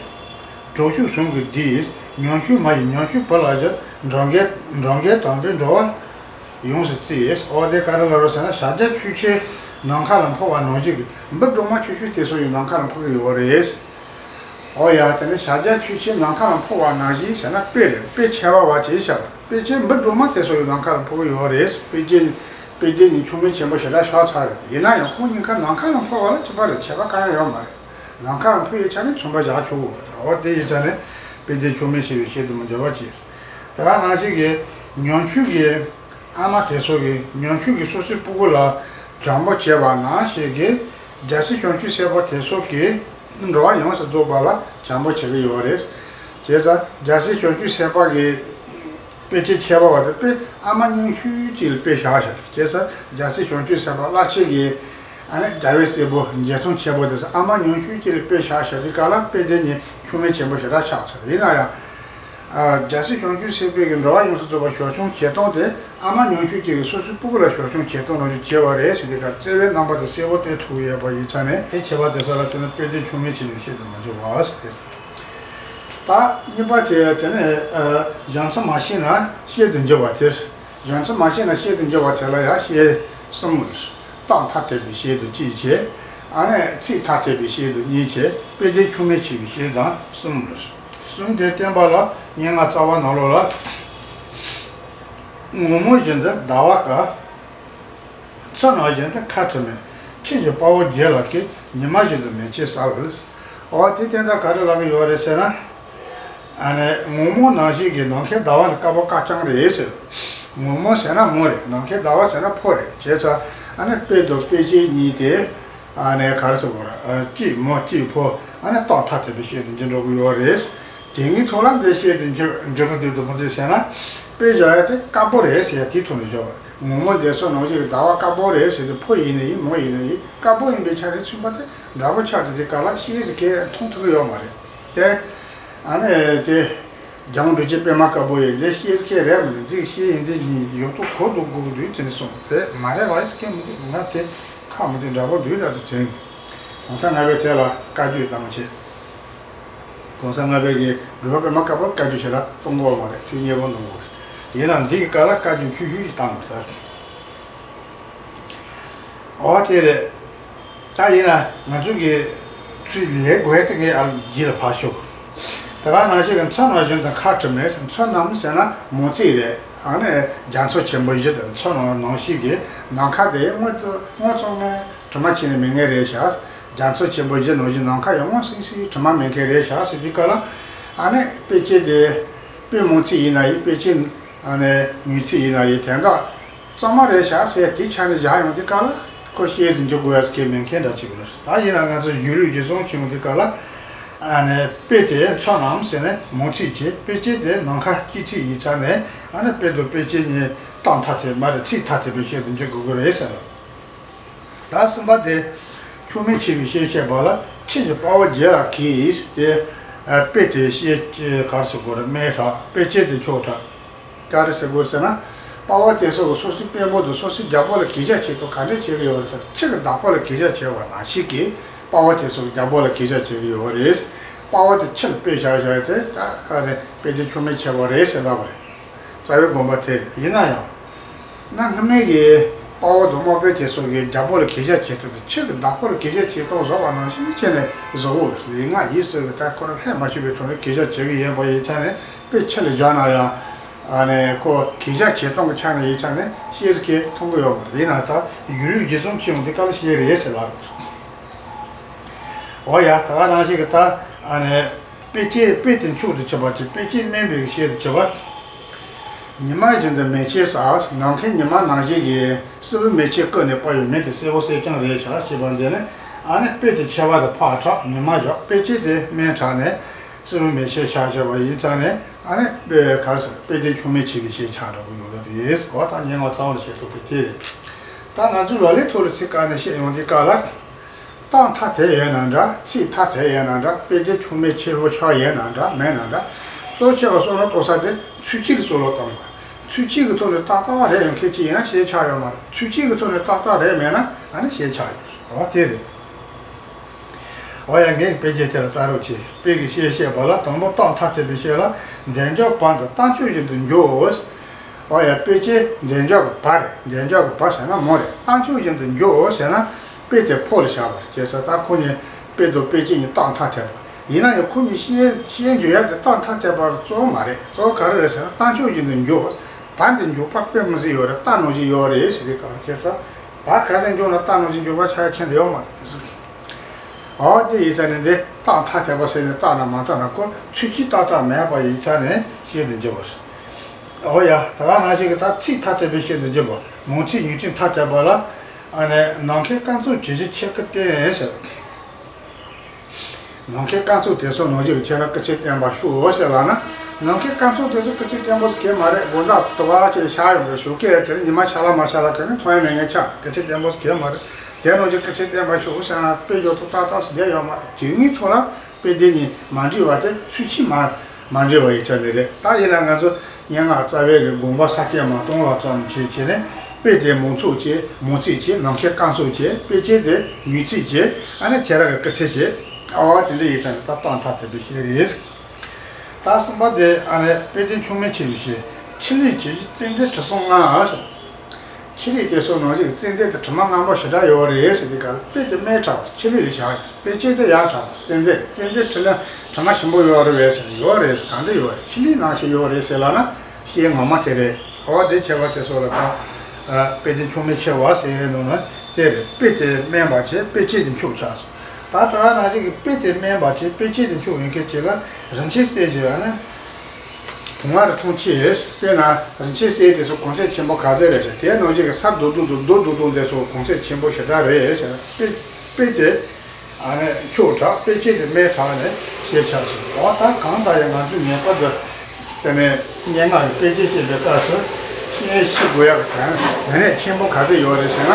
སྦྲང་ཆུ་ཟུང་གིས་བསྡུས། ཉམ་ཆུང་མ་ཡིས་ཉམ་ཆུང་བུ་ལ་བཞིར། འགྲོ་མགོན། འགྲོ་མགོན་དམ་པས་འགྲོ་བ་ཡོངས་སུ་བརྩིས། འོ་དེ་ག་རེ་ལབ་རེད་ཟེར་ན། བྱ་རྒྱལ་ཆོས་ཆེན་ནམ་མཁའ་ལ་འཕུར་བ་ནང་བཞིན་གྱི། འབུ་སྦྲང་མ་ཆུང་ཆུང་དེ་ཚོ་ཡང་ནམ་མཁའ་ལ་འཕུར་གྱི་ཡོད་རེད། འོ་ཡ། དེ་ནི་བྱ་རྒྱལ་ཆོས་ཆེན་ནམ་མཁའ་ལ་འཕུར་བ་ནང་བཞིན་ཟེར་ན་དཔེ་རེད། དཔེ་ཆེ་བ་བ་ཅེས་བྱ་བ། དཔེ་ཅན་འབུ་སྦྲང་མ་དེ་ཚོ་ཡང་ནམ་མཁའ་ལ་འཕུར་གྱི་ཡོད་རེད། དཔེ་ཅན། དཔེ་དེ་གཉིས་ཆུང་མིན་ཆེན་པོ་ཞེ་དྲག་ཆགས་ཚར་རེད། ཡིན་ན་ཡང་ཁོང་གཉིས་ཀ་ནམ་མཁའ་ལ་འཕུར་བ་ལ་ཁྱད་པར་རེད། ཁྱད་པར་གང་ཡང་ཡོད་མ་རེད། ནམ་མཁའ་ལ་འཕུར་བའི་ཆ་ནས་མཚོན་པ་བཞག་ཆོག་གི་རེད། འོ་དེ་ཡིན་ཙང་ནས་དཔེ་དེ་ཆུང་མིན་ཆེ་ཡང་བཤད་དུ་མི་འགྱུར་བ་ཅིག། དེ་ག་ནང་བཞིན་གྱི་ཉམ་ཆུང་གི་ཨ་མ་དེ་ཚོ་གིས་ཉམ་ཆུང་གི་སོ་སོའི་སྤུ་གུ་ལ་བྱམས་པོ་བྱས་པ་ནང་བཞིན་གྱི། རྒྱལ་སྲས་བྱང་ཆུབ་སེམས་དཔའ་དེ་ཚོ་གིས་འགྲོ་བ་ཡོངས་སུ་རྫོགས་པ་ལ་བྱམས་པོ་བྱེད་ཀྱི་ཡོད་རེད། བྱས་ཙང་རྒྱལ་སྲས་བྱང་ཆུབ་སེམས་དཔའ་གི་དཔེ་ཅན་ཁྱད་པར་བ་དེ་དཔེ་ཨ་མ་ཉམ་ཆུང་ཅིག་ལ་དཔེ་བཞག་བཞག། བྱས་ཙང་རྒྱལ་སྲས་བྱང་ཆུབ་སེམས་དཔའ་རླབས་ཆེན་གྱི། ཨ་ནི་རྒྱལ་བའི་སྲས་པོ་རྒྱལ་མཚན་ཆེན་པོ་དེ་ཚོ་ཨ་མ་ཉམ་ཆུང་ཅིག་ལ་དཔེ་བཞག་བཞག་དུས་སྐབས་ལ། དཔེ་དེ་གཉིས་ཆུང་མིན་ཆེན་པོ་ཞེ་དྲག་ཆགས་ཚར། ཡིན་ན་ཡང་། རྒྱལ་སྲས་བྱང་ཆུབ་སེམས་དཔའི་གི་འགྲོ་བ་ཡོངས་སུ་རྫོགས་པ་ཞོར་སྐྱོང་བྱེད་སྟངས་དེ་ཨ་མ་ཉུང་ཤོས་ཅིག་གིས་སོ་སོའི་སྤུ་གུ་ལ་ཞོར་སྐྱོང་བྱེད་སྟངས་ནང་བཞིན་བྱས་པ་རེད་ཟེར་དེ་ག་བརྩེ་བའི་རྣམ་པ་དེ་གསལ་པོ་བསྟན་ཐུབ་ཡོད་པ་ཡིན་ཙང་ནས། དེ་ཁྱད་པར་དེ་ཚོ་ལ་བརྟེན་ནས་དཔེ་དེ་ཆུང་མེད་ཆེ་བའི་བཤད་དུ་མི་འགྱུར་བ་ཟེར་ཏེ། ད་གཉིས་པ་དེ་དེ་ནས་གཞན་ཚིག་མ་ཤེས་ན་བཤད་དུ་འགྱུར་བ་དེ། གཞན་ཚིག་མ་ཤེས་ན་བཤད་དུ་འགྱུར་བ་དེ་ལ་ཡང་བཤད་གསུམ་རེད། རྟགས་ཐ་དད་པའི་བཤད་དུ་གཅིག་བྱས། ཨ་ནི་ཚིག་ཐ་དད་པའི་བཤད་དུ་གཉིས་བྱས། དཔེ་དེ་ཆུང་མེད་ཆེ་བའི་བཤད་དང་གསུམ་རེད། གསུམ་དེ་བསྟན་པ་ལ་སྙན་ངག་རྩ་བ་ནང་ལོགས་ལ། ངོ་མ་བཞིན་དུ་ཟླ་བ་དཀར། མཚོ་ནང་བཞིན་དུ་ཁ་དྲི་མེད། ཁྱི་ཡི་དཔའ་བོ་རྒྱལ་ལ་མཁས། ཉི་མ་བཞིན་དུ་མེ་ལྕེ་གསལ་བས། འོ་དེ་བསྟན་ད་ག་རེ་ལབ་ཀྱི་ཡོད་རེད་ཟེར་ན། ཨ་ནི་ངོ་མ་ནང་བཞིན་གྱི་ནམ་མཁའི་ཟླ་བ་ནི་དཀར་པོ་དཀར་རྐྱང་རེད་ཟེར། ངོ་མ་ཟེར་ན་མོ་རེད། ནམ་མཁའི་ཟླ་བ་ཟེར་ན་ཕོ་རེད། བྱས་ཙང་ཨ་ནི་དཔེ་དང་དཔེ་ཅན་གཉིས་དེ། ཨ་ནི་ག་རེ་ཟེར་དགོས་རེད། གཅིག་མོ་གཅིག་ཕོ། ཨ་ནི་རྟགས་ཐ་དད་པའི་བཤད་དུ་འགྱུར་འགྲོ་གི་ཡོད་རེད། དེ་གཉིས་ཐོག་ལ་འདི་བཤད་དུ་འགྱུར་འགྱུར་གི་འདུག་འདུག་མི་འདུག་ཟེར་ན། དཔེ་བཞག་ཡ་དེ་དཀར་པོ་རེད་ཟེར་ཡ་དེའི་ཐོག་ནས་བཞག་པ། ངོ་མ་འདས་སོ་ནང་བཞིན་གྱི་ཟླ་བ་དཀར་པོ་རེད་ཟེར་དུས་ཕོ་ཡིན་ནའི་མོ་ཡིན་ནའི་དཀར་པོ་ཡིན་པའི་ཆ་ནས་མཚོན་པ་དེ་འདྲ་པོ་ཆགས་ཏེ་དེ་ག་ལ་ཤེས་ཟེར་མཁན་མཐོང་ཐུབ་ཀྱི་ཡོད་མ་རེད་དེ། ཨ་ནི་དེ། རྒྱལ་དབང་འབྲུག་རྒྱལ་པད་མ་དཀར་པོ་ཡིས་འདི་ཤེས་ཟེར་མཁན་རེད་མི་འདུག་འདི་ཤེས་ཡིན་འདི་ཡིན་ཡོད་དོ་གོ་དོ་གོ་གི་འདུག་ཅེས་གསུངས་དེ་མ་རེད་ལ་ཟེར་མཁན་མི་འདུག་ང་དེ་ཁག་མི་འདུག་འདྲ་པོ་འདུག་ལ་དུ་དྲན། གོང་ས་ལྔ་པའི་ཐད་ལ་བཀའ་བརྒྱུད་བཏང་བྱས། གོང་ས་ལྔ་པའི་གི་འབྲུག་པ་པད་མ་དཀར་པོར་བཀའ་བརྒྱུད་ཞེ་དྲག་གཏོང་གི་ཡོད་མ་རེད། ཐུགས་མཉེས་པོ་གནང་དགོས། ཡིན་ནའང་འདི་གི་སྐབས་ལ་བཀའ་བརྒྱུད་ཆུང་ཤོས་ཤིག་བཏང་དགོས་ཟེར། འོ་དེ་རེད། ད་ཡིན་ན་ང་ཚོ་གི་ཚུལ་ལས་དགོས་དེ་ངས་ཨ་རྗེས་ལ་ཕར་ཞུ། ད་ག་ནང་བཞིན་གི་མཚོ་ནང་བཞིན་དུ་ཁ་བྲི་མེད། མཚོ་རྣམས་ཟེར་ན་མང་ཚིག་རེད། ཨ་ནི་རྒྱ་མཚོ་ཆེན་པོ་བཞི་དང་མཚོ་ནང་ནང་བཞིན་གྱི་ནམ་མཁའ་དེ་དངོས་དུ་དངོས་བྱུང་ནས། དྲི་མ་ཕྱིས་ནས་མེད་མཁན་རེད་ཤག་རྒྱ་མཚོ་ཆེན་པོ་བཞི་ནང་བཞིན་ནམ་མཁའ་ཡང་སྔོ་སིང་སིང་དྲི་མ་མེད་མཁན་རེད་ཤག་ཟེར་དུས་སྐབས་ལ། ཨ་ནི་དཔེ་ཅན་དེ་དཔེ་མང་ཚིག་ཡིན་ན་ཡིན། དཔེ་ཅན་ཨ་ནི་ངོས་ཚིག་ཡིན་ན་ཡིན། དོན་དག་གཙང་མ་རེད་ཤག་ཟེར་དེ་ཆ་ནས་བཞག་ཡོང་དུས་སྐབས་ལ་ཁོ་ཤེས་ཟིན་འཇོག་དགོས་ཡ་ཟེར་མཁན་མེད་མཁན་འདྲ་ཅིག་རེད། ད་ཡིན་ན་ང་ཚོ་གཞུང་ལུགས་ཀྱི་བཟུང་བྱུང་དུས་སྐབས་ལ། ཨ་ནི་དཔེ་དེ་མཚོ་རྣམས་ཟེར་ནས་མང་ཚིག་བྱས། དཔེ་ཅན་དེ་ནམ་མཁའ་སྤྱི་ཚིག་ཡིན་ཙང་ནས། ཨ་ནི་དཔེ་དང་དཔེ་ཅན་གཉིས་རྟགས་ཐ་དད་མ་རེད། ཚིག་ཐ་དད་པའི་བཤད་དུ་འཇུག་དགོས་ཀྱི་རེད་ཟེར་ལ། ད་གསུམ་པ་དེ། ཆུང་མེད་ཆེ་བའི་བཤད་བཤད་པ་ལ་ཁྱི་ཡི་དཔའ་བོ་རྒྱལ་ལ་མཁས་ཏེ། དཔེ་དེ་བཤད་གར་སོགས་པར་དམན་དྲགས། དཔེ་ཅན་དེ་འཁྱོག་དྲགས། ག་རེ་ཟེར་དགོས་ཟེར་ན། དཔའ་བོ་དེ་ཚོ་གིས་སོ་སོའི་དཔོན་པོ་དང་སོ་སོའི་རྒྱལ་པོ་ལ་གུས་ཞབས་བྱེད་སྟངས་ག་འདྲས་བྱེད་ཀྱི་ཡོད་རེད་ཟེར། ཁྱི་གི་བདག་པོ་ལ་གུས་ཞབས་བྱེད་པ་ནང་བཞིན་གྱི་དཔའ་བོ་དེ་ཚོ་གིས་རྒྱལ་པོ་ལ་གུས་ཞབས་བྱེད་ཀྱི་ཡོད་རེད། དཔའ་བོ་དེ་ཁྱི་ལ་དཔེ་བཞག་བཞག་དེ་ད་ཨ་རེ་དཔེ་དེ་ཆུང་མེད་ཆེ་བ་རེད་ཟེར་ལབ་པ་རེད། རྩ་བའི་དགོངས་པ་དེ་རེད། ཡིན་ན་ཡང་། གནའ་སྔ་མའི་གི་དཔའ་བོ་དང་དམག་དཔོན་དེ་ཚོ་གིས་རྒྱལ་པོ་ལ་གུས་ཞབས་བྱེད་སྟངས་དེ་ཁྱི་གི་བདག་པོ་ལ་གུས་ཞབས་བྱེད་སྟངས་བཟོ་བ་ནང་བཞིན་བྱས་ནས་བཟོ་དགོས། ལུས་ངག་ཡིད་གསུམ་གྱིས་ད་ཁོ་རང་ལྷད་མ་ཞུགས་པའི་ཐོག་ནས་གུས་ཞབས་བྱེད་ཀྱི་ཡོད་པ་ཡིན་ཙང་ནས་དཔེ་ཁྱི་ལ་བཞག་ན་ཡང་། ཨ་ནི་ཁོ་གུས་ཞབས་བྱེད་སྟངས་ཀྱི་ཆ་ནས་ཡིན་ཙང་ནས་ཤེས་ཟེར་མཁན་མཐོང་གི་ཡོད་མ་རེད། ཡིན་ན་ད་གཞུང་ལུགས་ཀྱི་བཟུང་བྱུང་དུས་སྐབས་ལ་ཤེས་རེད་ཟེར་ལབ། འོ་ཡ། ད་ག་ནང་བཞིན་གྱི་ད་ཨ་ནི། དཔེ་ཅན་དཔེ་དེ་འཁྱོག་ཏུ་བྱེད་པ་དེ། དཔེ་ཅན་དམན་པའི་བཤད་དུ་བྱེད་པ། ཉི་མ་བཞིན་དུ་མེ་ལྕེ་གསལ། ནམ་མཁའི་ཉི་མ་ནང་བཞིན་གྱི་སྲིན་བུ་མེ་ལྕེ་ཀུན་ནས་སྤར་བའི་མེ་དེ་གསལ་པོ་གསལ་རྐྱང་རེད་ཤག་ཅེས་པ་འདི་ནི། ཨ་ནི་དཔེ་དེ་ཁྱད་པར་དུ་ཕར་དྲགས། ཉི་མ་བཞག་དཔེ་ཅན་དེ་དམན་དྲགས་ནས་སྲིན་བུ་མེ་ལྕེ་ཆགས་བྱས་པ་ཡིན་ཙང་ནས། ཨ་ནི་དཔེ་གར་ཟེར་དཔེ་དེ་ཆུང་མེད་ཆེ་བའི་བཤད་ཆགས་འགྲོ་གི་ཡོད་ལ་རེད། འོ་ད་སྙན་ངག་རྩ་བ་ནས་བཤད་ཐུབ་པའི་དེ་རེད། ད་ང་ཚོའི་ལག་ལེན་ཐོག་ལ་ཚིག་བཀར་ནས་བཤད་ཡོང་དུས་སྐབས་ལ། རྟགས་ཐ་དད་ཡོད་ན་འདྲ། ཚིག་ཐ་དད་ཡོད་ན་འདྲ། དཔེ་དེ་ཆུང་མེད་ཆེ་བོ་ཆགས་ཡོད་ན་འདྲ། མེད་ན་འདྲ། གཙོ་ཆེ་བ་བསམ་བློ་གཏོང་ས་དེ་ཚུལ་གཅིག་གི་བསམ་བློ་གཏོང་དགོས། ཚུལ་གཅིག་གི་ཐོག་ནས་ཏག་ཏག་རེད་ཡོང་མཁན་ཅིག་ཡིན་ན་བཤད་ཆགས་ཡོད་མ་རེད། ཚུལ་གཅིག་གི་ཐོག་ནས་ཏག་ཏག་རེད་མེད་ན་ཨ་ནི་བཤད་ཆགས་ཡོད། འོ་དེ་རེད། འོ་ཡ། ངས་དཔེ་ཆ་དེ་ལ་ལྟ་རོགས་བྱེད། དཔེ་གི་བཤད་བཤད་པ་ལ་དང་པོ་རྟགས་ཐ་དད་པའི་བཤད་ལ་འདས་འཇོག་བ་དང་རྟགས་འཇོག་བཞིན་དུ་འཇོག་འོ། ཡ། དཔེ་ཅན་འདས་འཇོག་གི་བ་རེད། འདས་འཇོག་གི་བ་ཟེར་ན་མོ་རེད། རྟགས་འཇོག་བཞིན་དུ་འཇོག་འོ་ཟེར་ན། དཔེ་དེ་ཕོ་ལ་བཞག་པ་རེད། བྱས་ཙང་ད་ཁོ་གཉིས་དཔེ་དང་དཔེ་ཅན་གཉིས་རྟགས་ཐ་དད་པ་ཡིན་ན་ཡང་ཁོ་གཉིས་བཤད་བཤད་འཇོག་ཡ་དེ་རྟགས་ཐ་དད་པ་གཙོ་བོ་མ་རེད། གཙོ་བོ་ག་རེ་རེད་ཟེར་ན་རྟགས་འཇོག་བཞིན་དུ་འཇོག་བ་འདི་འཇོག་པ་དཔེ་མི་སྲིད་ཡོད་རེད། རྟགས་ནང་བཞིན་ཡོད་རེད་ཟེར་བའི་སྐབས་ལ། བྱས་ཙང་བ་ག་ཚད་འཇོག་ན་རྟགས་ནང་བཞིན་འཇོག་པ་ཆགས་ཡ་ཆེ་འདི་ཡོད་མ་རེད། འོ་དེ་ཡིན་ཙང་ནས་འདི་རྟགས་ཐ་དད་པ་ཟེར་ནས་བཏགས་ན་མ་བཏགས་ན་ཁོ་ཚུལ་གཅིག་ཏག་ཏག་མེད་པ་ཡིན་ཙང་ནས་བཤད་དུ་འཇུག་པ་རེད། འོ་ཡ། ད་ག་ནང་བཞིན་གྱི་ད་ཚིག་ཐ་དད་པའི་བཤད་དུ་འཇུག་པ། མང་ཚིག་ཉུང་ཚིག་ཐ་དད་པ་ལ། ཨ་ནི་ནམ་མཁའི་སྐར་ཚོགས་ཇི་བཞིན་ཁྱེད་ཀྱིས་བསྟན་ཟེར། ནམ་མཁའི་སྐར་ཚོགས་དེ་ཚོ་ནང་བཞིན་ཁྱེད་རང་སྐུ་ཚེ་བརྟན་པར་ཤོག་ཟེར་ལབ་ན། ནམ་མཁའི་སྐར་ཚོགས་དེ་ཚོ་སྐུ་ཚེ་བརྟན་པོ་ཟེར་མཁན་མ་རེད། དགོང་དག་དུ་བ་ཅིག་ཤར་ཡོང་རེད། ཞོགས་ཀས་དེ་ནི་ཉི་མ་འཆར་ལ་མ་འཆར་ལ་ག་ནས་མཐོང་ཡ་མེད་མཁན་ཆགས། སྐུ་ཚེ་བརྟན་པོ་ཟེར་མཁན་མ་རེད། དེ་ནང་བཞིན་སྐུ་ཚེ་བརྟན་པར་ཤོག་ཟེར་ན་དཔེ་འཇོག་ཐུབ་ཏག་ཏག་ཟེར་བསྡད་ཡོད་མ་རེད། དེ་གཉིས་ཐོག་ལ་དཔེ་དེ་གཉིས་མ་འགྲིག་པ་དེ་ཚུལ་གཅིག་མ། མ་འདྲེས་པ་ཡི་ཆ་ནས་རེད། ད་ཡིན་ན་ང་ཚོ་སྙན་ངག་རྩ་བའི་གི་དགོངས་པ་ས་བཅད་མ་སྟོང་བ་ཙམ་བྱས་བྱས་ནས། དཔེ་དེ་མང་ཚོགས་བྱས། མང་ཚིག་བྱས། ནམ་མཁའི་སྐར་ཚོགས་བྱས། དཔེ་ཅན་དེ་ཉུང་ཚིག་བྱས། ཨ་ནི་བྱེ་བྲག་གི་སྐུ་ཚེགས་བྱས། ཨ་བ་དེ་འདྲ་ཡི་ཆ་ནས་ད་སྟོང་ཐ་དད་པའི་ཤེས་རིག་ད་གསུམ་པ་དེ་ཨ་ནི་དཔེ་དེ་ཆུང་མེད་ཆེ་བའི་ཤེས། ཆི་ལི་ཇི་ཡི་ཙན་དན་དྲི་བསུང་ལྔ། ཆི་ལི་དེ་ཚོ་ནང་བཞིན་ཙན་དན་དེ་དྲི་མ་མངར་མོ་ཞེ་དྲག་ཡོད་རེད་ཟེར་དུས་སྐབས་ལ། དཔེ་དེ་སྨྲས་དྲགས་པ་ཆི་ལི་ལ་བཞག་དཔེ་ཅན་དེ་ཡག་དྲགས་པ་ཙན་དན། ཙན་དན་དྲི་ལ་དྲི་མ་ཞིམ་པོ་ཡོད་རེད་པས་ཟེར། ཡོད་རེད་ཟེར། གང་འདྲ་ཡོད་རེད། ཆི་ལི་ནང་བཞིན་ཡོད་རེད་ཟེར་ལབ་ན་ཤེས་ངོ་མ་དེ་རེད། འོ་དེ་བྱས་པ་དེ་ཚོ་ལ་ད་དཔེ་དེ་ཆུང་མེད་ཆེ་བ་ཟེར་ཡས་ནང་ན་དེ་རེད། དཔེ་དེ་སྨྲས་པ་བྱས། དཔེ་ཅན་དེ་འཁྱུག་ཆགས་སོང་། ད་ད་ནང་བཞིན་གྱི་དཔེ་དེ་སྨྲས་པ་བྱས། དཔེ་ཅན་དེ་འཁྱུག་ཡོད་མཁན་དེ་ལ་རིན་ཆེན་གསེར་གྱི་ཨ་ནི། བུང་བ་རི་མཐོང་ཆེ། དཔེར་ན་རིན་ཆེན་གསེར་དེ་ཚོ་གོང་ཚད་ཆེན་པོ་ག་ཚད་རེད་ཟེར། དེ་ནང་བཞིན་གྱི་ས་རྡོག་རྡོག་འདུག་རྡོ་རྡོག་རྡོག་འདི་ཚོ་གོང་ཚད་ཆེན་པོ་ཞེ་དྲག་རེད་ཟེར། དཔེ་དཔེ་དེ་ཨ་ནི་འཁྱུག་དྲགས། དཔེ་ཅན་དེ་སྨྲས་དྲགས་ནས་ཞེས་བྱ་ཞིང་། འོ་ད་གང་ལྟར་ཡང་ང་ཚོས་ངེས་པར་དུ་དེ་ནས་སྙན་ངག་གི་དཔེ་ཅན་བཤད་པའི་སྐབས་སུ་ཤེས་ཤེས་དགོས་ཡག་གི་དོན་དེ་ནས་ཆེན་པོ་ག་ཚད་ཡོད་རེད་ཟེར་ན།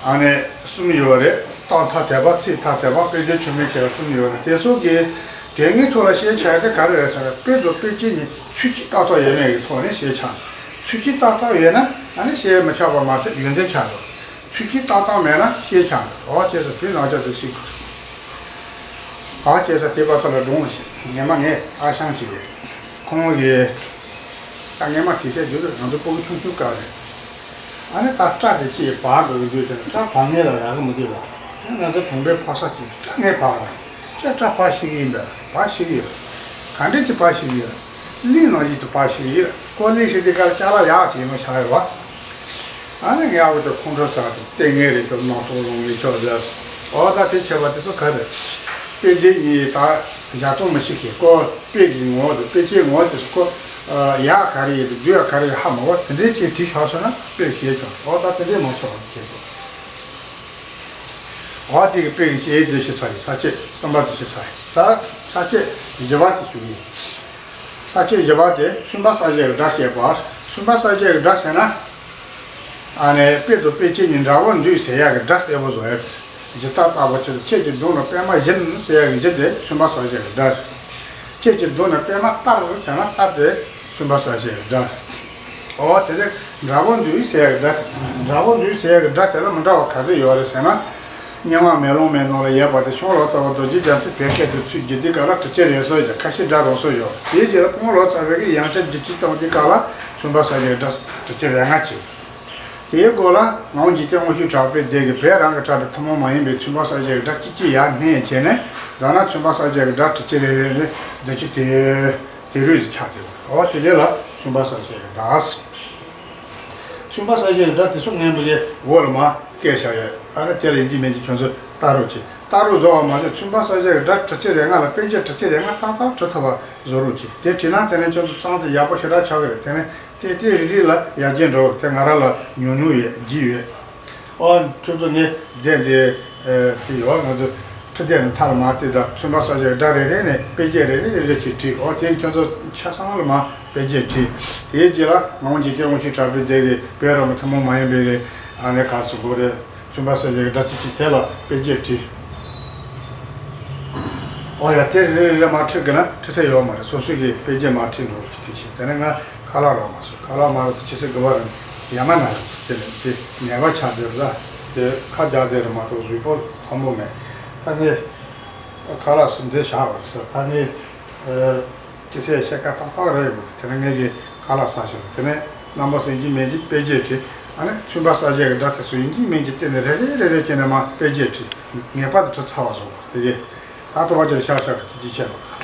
ཨ་ནི་གསུམ་ཡོད་རེད། རྟགས་ཐ་དད་པ། ཚིག་ཐ་དད་པ། དཔེ་དོན་ཆུང་མིན་ཞེས་པ་གསུམ་ཡོད་རེད། དེ་ཚོ་གི་དེ་སྔའི་ཐོག་ལ་ཤེས་བྱ་ཡ་དེ་ག་རེ་རེད་ཟེར་ན། དཔེ་དང་དཔེ་ཅན་གཉིས་ཚུལ་གཅིག་ཏག་ཏག་ཡོད་མེད་ཀྱི་ཐོག་ནས་ཤེས་བྱ། ཚུལ་གཅིག་ཏག་ཏག་ཡོད་ན་ཨ་ནི་ཤེས་མི་ཆགས་པ་མ་ཟད་ཡོན་ཏན་ཆགས་འགྲོ། ཚུལ་གཅིག་ཏག་ཏག་མེད་ན་ཤེས་ཆགས་འགྲོ། འོ་བྱས་ཙང་དེ་རྣམ་གཞག་དེ་ཤེས་དགོས། འོ་བྱས་ཙང་དེ་པ་ཚ་ལ་སྒྲུང་ཞིག་ངས་མ་ངས་ཨ་ཞང་ཞིག་ཡོད། ཁོང་གིས་ད་ངས་མ་དེ་ཟེར་རྒྱུ་རེད། ང་ཚོ་སྤུ་གུ་ཆུང་ཆུང་སྐབས་རེད། ཨ་ནི་ད་སྐྲ་དེ་ཅིག་བག་དགོས་ཀྱི་འདུག་ཟེར་ནས། སྐྲ་བག་མཁན་ལ་རག་གི་མི་འདུག་ལ། ད་ང་ཚོ་གྲོང་པའི་ཕོ་གསར་ཅིག་སྐྲ་ངས་བག་རེད། ཁྱོད་སྐྲ་བག་ཤེས་ཀྱི་ཡིན་པས། བག་ཤེས་ཀྱི་ཡོད། ག་འདྲ་ཅིག་བག་ཤེས་ཀྱི་ཡོད། གླིང་ནང་བཞིན་ཅིག་བག་ཤེས་ཀྱི་ཡོད། ཀོ་གླིང་ཟེར་དུས་སྐབས་ལ་ཅ་ལག་ཡག་ཅིག་ཡིན་ནོ་ཆགས་ཡོད་པ། ཨ་ནི་ངས་ཨ་བུ་དེ་ཁོང་ཁྲོ་ཟ་དུས་བལྟས་ངེས་རེད། ཁྱོད་སྣང་སྟོང་ལོང་ངེས་ཁྱོད་ལས། འོ་ད་དེ་བྱས་པ་དེ་ཚོ་ག་རེད། དཔེ་དེ་གཉིས་ད་བཞག་སྟོང་མི་ཤེས་ཀྱི། ཀོ་དཔེ་གི་ངོ་བོ་དེ། དཔེ་ཅན་ངོ་བོ་དེ་ཚོ་ཀོ་ཡག་ག་རེ་ཡོད་དེ་སྡུག་ཡག་ག་རེ་ཡོད་ཧ་མ་གོ། དེ་འདྲའི་ཅིག་བྲིས་བཞག་སོང་ན་དཔེ་ཤེས་ཆོག་འོ་ད་དེ་འདྲའི་མ་ཆོག་པ་ཞིག་བྱེད་དགོས། འོ་དེ་གི་དཔེ་གི་ཅན་དེ་ཤེས་ཚར་ཡིན། ས་བཅད་གསུམ་པ་དེ་ཤེས་ཚར་ཡིན། ད་ས་བཅད་བཞི་པ་དེ་ཞུ་གི་ཡིན། ས་བཅད་བཞི་པ་དེ་མཚུངས་པ་གསལ་བྱེད་ཀྱི་སྒྲ་བཤད་པ། མཚུངས་པ་གསལ་བྱེད་ཀྱི་སྒྲ་ཟེར་ན། ཨ་ནི་དཔེ་དང་དཔེ་ཅན་གཉིས་འདྲ་བོ་འདུག་ཟེར་ཡག་གི་སྒྲ་གསལ་པོ་བཟོ་ཡག་དེ། ཇི་ལྟར་བཏགས་པ་ཇི་ལྟར། ཁྱེད་ཀྱི་གདོང་ལ་པད་མ་བཞིན་ཟེར་ཡག་གི་ཇི་དེ་མཚུངས་པ་གསལ་བྱེད་ཀྱི་སྒྲ་རེད། ཁྱེད་ཀྱི་གདོང་ལ་པད་མ་ལྟར་ཟེར་ན་ལྟར་དེ་མཚུངས་པ་གསལ་བྱེད་ཀྱི་སྒྲ་རེད། འོ་དེ་ལས་འདྲ་བོ་འདུག་ཟེར་ཡག་གི་སྒྲ་དེ། འདྲ་བོ་འདུག་ཟེར་ཡག་གི་སྒྲ་དེ་ལ་མི་འདྲ་བ་ག་ཚོད་ཡོད་རེད་ཟེར་ན། སྙན་ངག་མེ་ལོང་མའི་ནང་ལ་ཡོད་པ་དེ། ཤོང་ལོ་ཙཱ་བ་རྡོ་རྗེ་རྒྱ་མཚོས་བོད་སྐད་དུ་ཚུར་བསྒྱུར་དུས་སྐབས་ལ་དྲི་ཆུ་རེད་ཟེར་ཀྱང་ཁ་ཤས་སྒྲ་རང་སོར་ཡོད། དེའི་རྗེས་ལ་སྤོང་ལོ་ཙཱ་བས་ཀྱིས་ཡང་བསྐྱར་བསྒྱུར་བཅོས་བཏང་དུས་སྐབས་ལ་མཚུངས་པ་གསལ་བྱེད་ཀྱི་སྒྲ་དྲི་ཆུ་རེ་ལྔ་བྱས། དེའི་སྐོར་ལ་ངག་དབང་འཇིག་རྟེན་དབང་ཕྱུག་གྲགས་པའི་སྡེ་གིས་བོད་རང་གི་གྲགས་པའི་ཐུན་མོང་མ་ཡིན་པའི་མཚུངས་པ་གསལ་བྱེད་ཀྱི་སྒྲ་གཅིག་གཅིག་ཡར་འཐེན་བྱས་ནས། མདོར་ན་མཚུངས་པ་གསལ་བྱེད་ཀྱི་སྒྲ་དྲི་ཆུ་རེ་རེ་ནས་བདུན་ཅུ་དེ། དེ་རུ་ཆགས་ཏེ། འོ་དེ་འདྲ་ལ་མཚུངས་པ་གསལ་བྱེད་ཀྱི་སྒྲ། མཚུངས་པ་གསལ་བྱེད་ཀྱི་སྒྲ་དེ་ཚོ་ངན་པ་ལས་འོག་ལ་མར་བཀལ་བཞག་ཡོད། ཨ་ནི་དེ་ལ་ཡིན་གཅིག་མིན་གཅིག་ཁྱོད་ཚོས་ལྟ་རོགས་གྱིས། ལྟ་རོགས་བཟོ་བ་མ་ཟད་མཚུངས་པ་གསལ་བྱེད་ཀྱི་སྒྲ་དྲི་ཆུ་རེ་ལྔ་ལ་དཔེ་བརྗོད་དྲི་ཆུ་རེ་ལྔ་ཏག་ཏག་འབྲི་ཐུབ་པ་བཟོ་རོགས་གྱིས། དེ་བྲིས་ན་དེ་ནས་ཁྱོད་ཚོ་གཙང་དེ་ཡག་པོ་ཞེ་དྲག་ཆགས་ཀྱི་རེད། དེ་ནས་དེ་དེ་རིག་རིག་ལ་ཡར་རྒྱས་འགྲོ་བ་དེ་ང་རང་ལ་ཉུང་ཉུང་ཡོད་རྒྱུས་ཡོད། ཨོ་ཁྱོད་ཚོ་ངས་བསྡད་འདི་དེ་ཡོད། ང་ཚོ་ཁྲི་སྡེ་ནས་མཐའ་ལ་མར་བལྟས་དང་མཚུངས་པ་གསལ་བྱེད་ཀྱི་སྒྲ་རེ་རེ་ནས་དཔེ་བརྗོད་རེ་རེ་རེ་རེ་བྱས་བྲིས། ཨོ་དེ་ཁྱོད་ཚོ་ཆ་ཚང་ལ་མར་དཔེ་བརྗོད་བྲིས། དེའི་རྗེས་ལ་ངག་དབང་འཇིག་རྟེན་དབང་ཕྱུག་གྲགས་པའི་སྡེ་གིས་བོད་རང་གི་ཐུན་མོང་མ་ཡིན་པའི་གི་ཨ་ནི་ག་རེ་ཟེར་དགོས་རེད། མཚུངས་པ་གསལ་བྱེད་ཀྱི་སྒྲ་གཅིག་གཅིག་དེ་ལ་དཔེ་བརྗོད་བྲིས། ཨོ་ཡ་དེ་རེ་རེ་རེ་མར་བྲིས་དགོས་ན་བྲི་ས་ཡོད་མ་རེད། སོ་སོ་གིས་དཔེ་བརྗོད་མར་བྲིས་འགྲོ་རོགས་བྱེད། དུས་ཆེན་དེ་ནས་ང་ཁ་ལག་རག་མ་སོང་། ཁ་ལག་མ་རག་ཚེ་ཕྱི་སེ་དགོས་པ་རེད། ཡ་མ་ན་རེད་ཅེས་ནས་དེ་ངལ་བ་ཆགས་བསྡད་རེད་ལ། དེ་ཁ་རྒྱག་བསྡད་རེད་མ་གཏོགས་གཟུགས་པོ་ཕངས་པོ་མེད། ད་ངས་ཁ་ལག་སུ་འདི་བཞག་པ་རེད་ཟེར། ད་ངས་ཨ་ཅི་ཟེར་བཤད་ཀ་ཏག་ཏག་རེད་ཡོད་མ་རེད། དེ་ནས་ངས་ཀྱི་ཁ་ལག་ཟ་ཞོར་དེ་ནས་རྣམ་པ་ཚོ་ཡིན་གཅིག་མིན་གཅིག་དཔེ་བརྗོད་བྲིས། ཨ་ནི་མཚུངས་པ་གསལ་བྱེད་ཀྱི་སྒྲ་དེ་ཚོ་ཡིན་གཅིག་མིན་གཅིག་བལྟས་ནས་རེ་རེ་རེ་རེ་བྱས་ནས་མར་དཔེ་བརྗོད་བྲིས། ངེས་པར་དུ་བྲི་ཚར་བ་བཟོ་དགོས་དེ་གས། ད་ལྟ་བ་ཅིར་ཤག་ཤག་གི་ཐུགས་རྗེ་ཆེ་ལགས།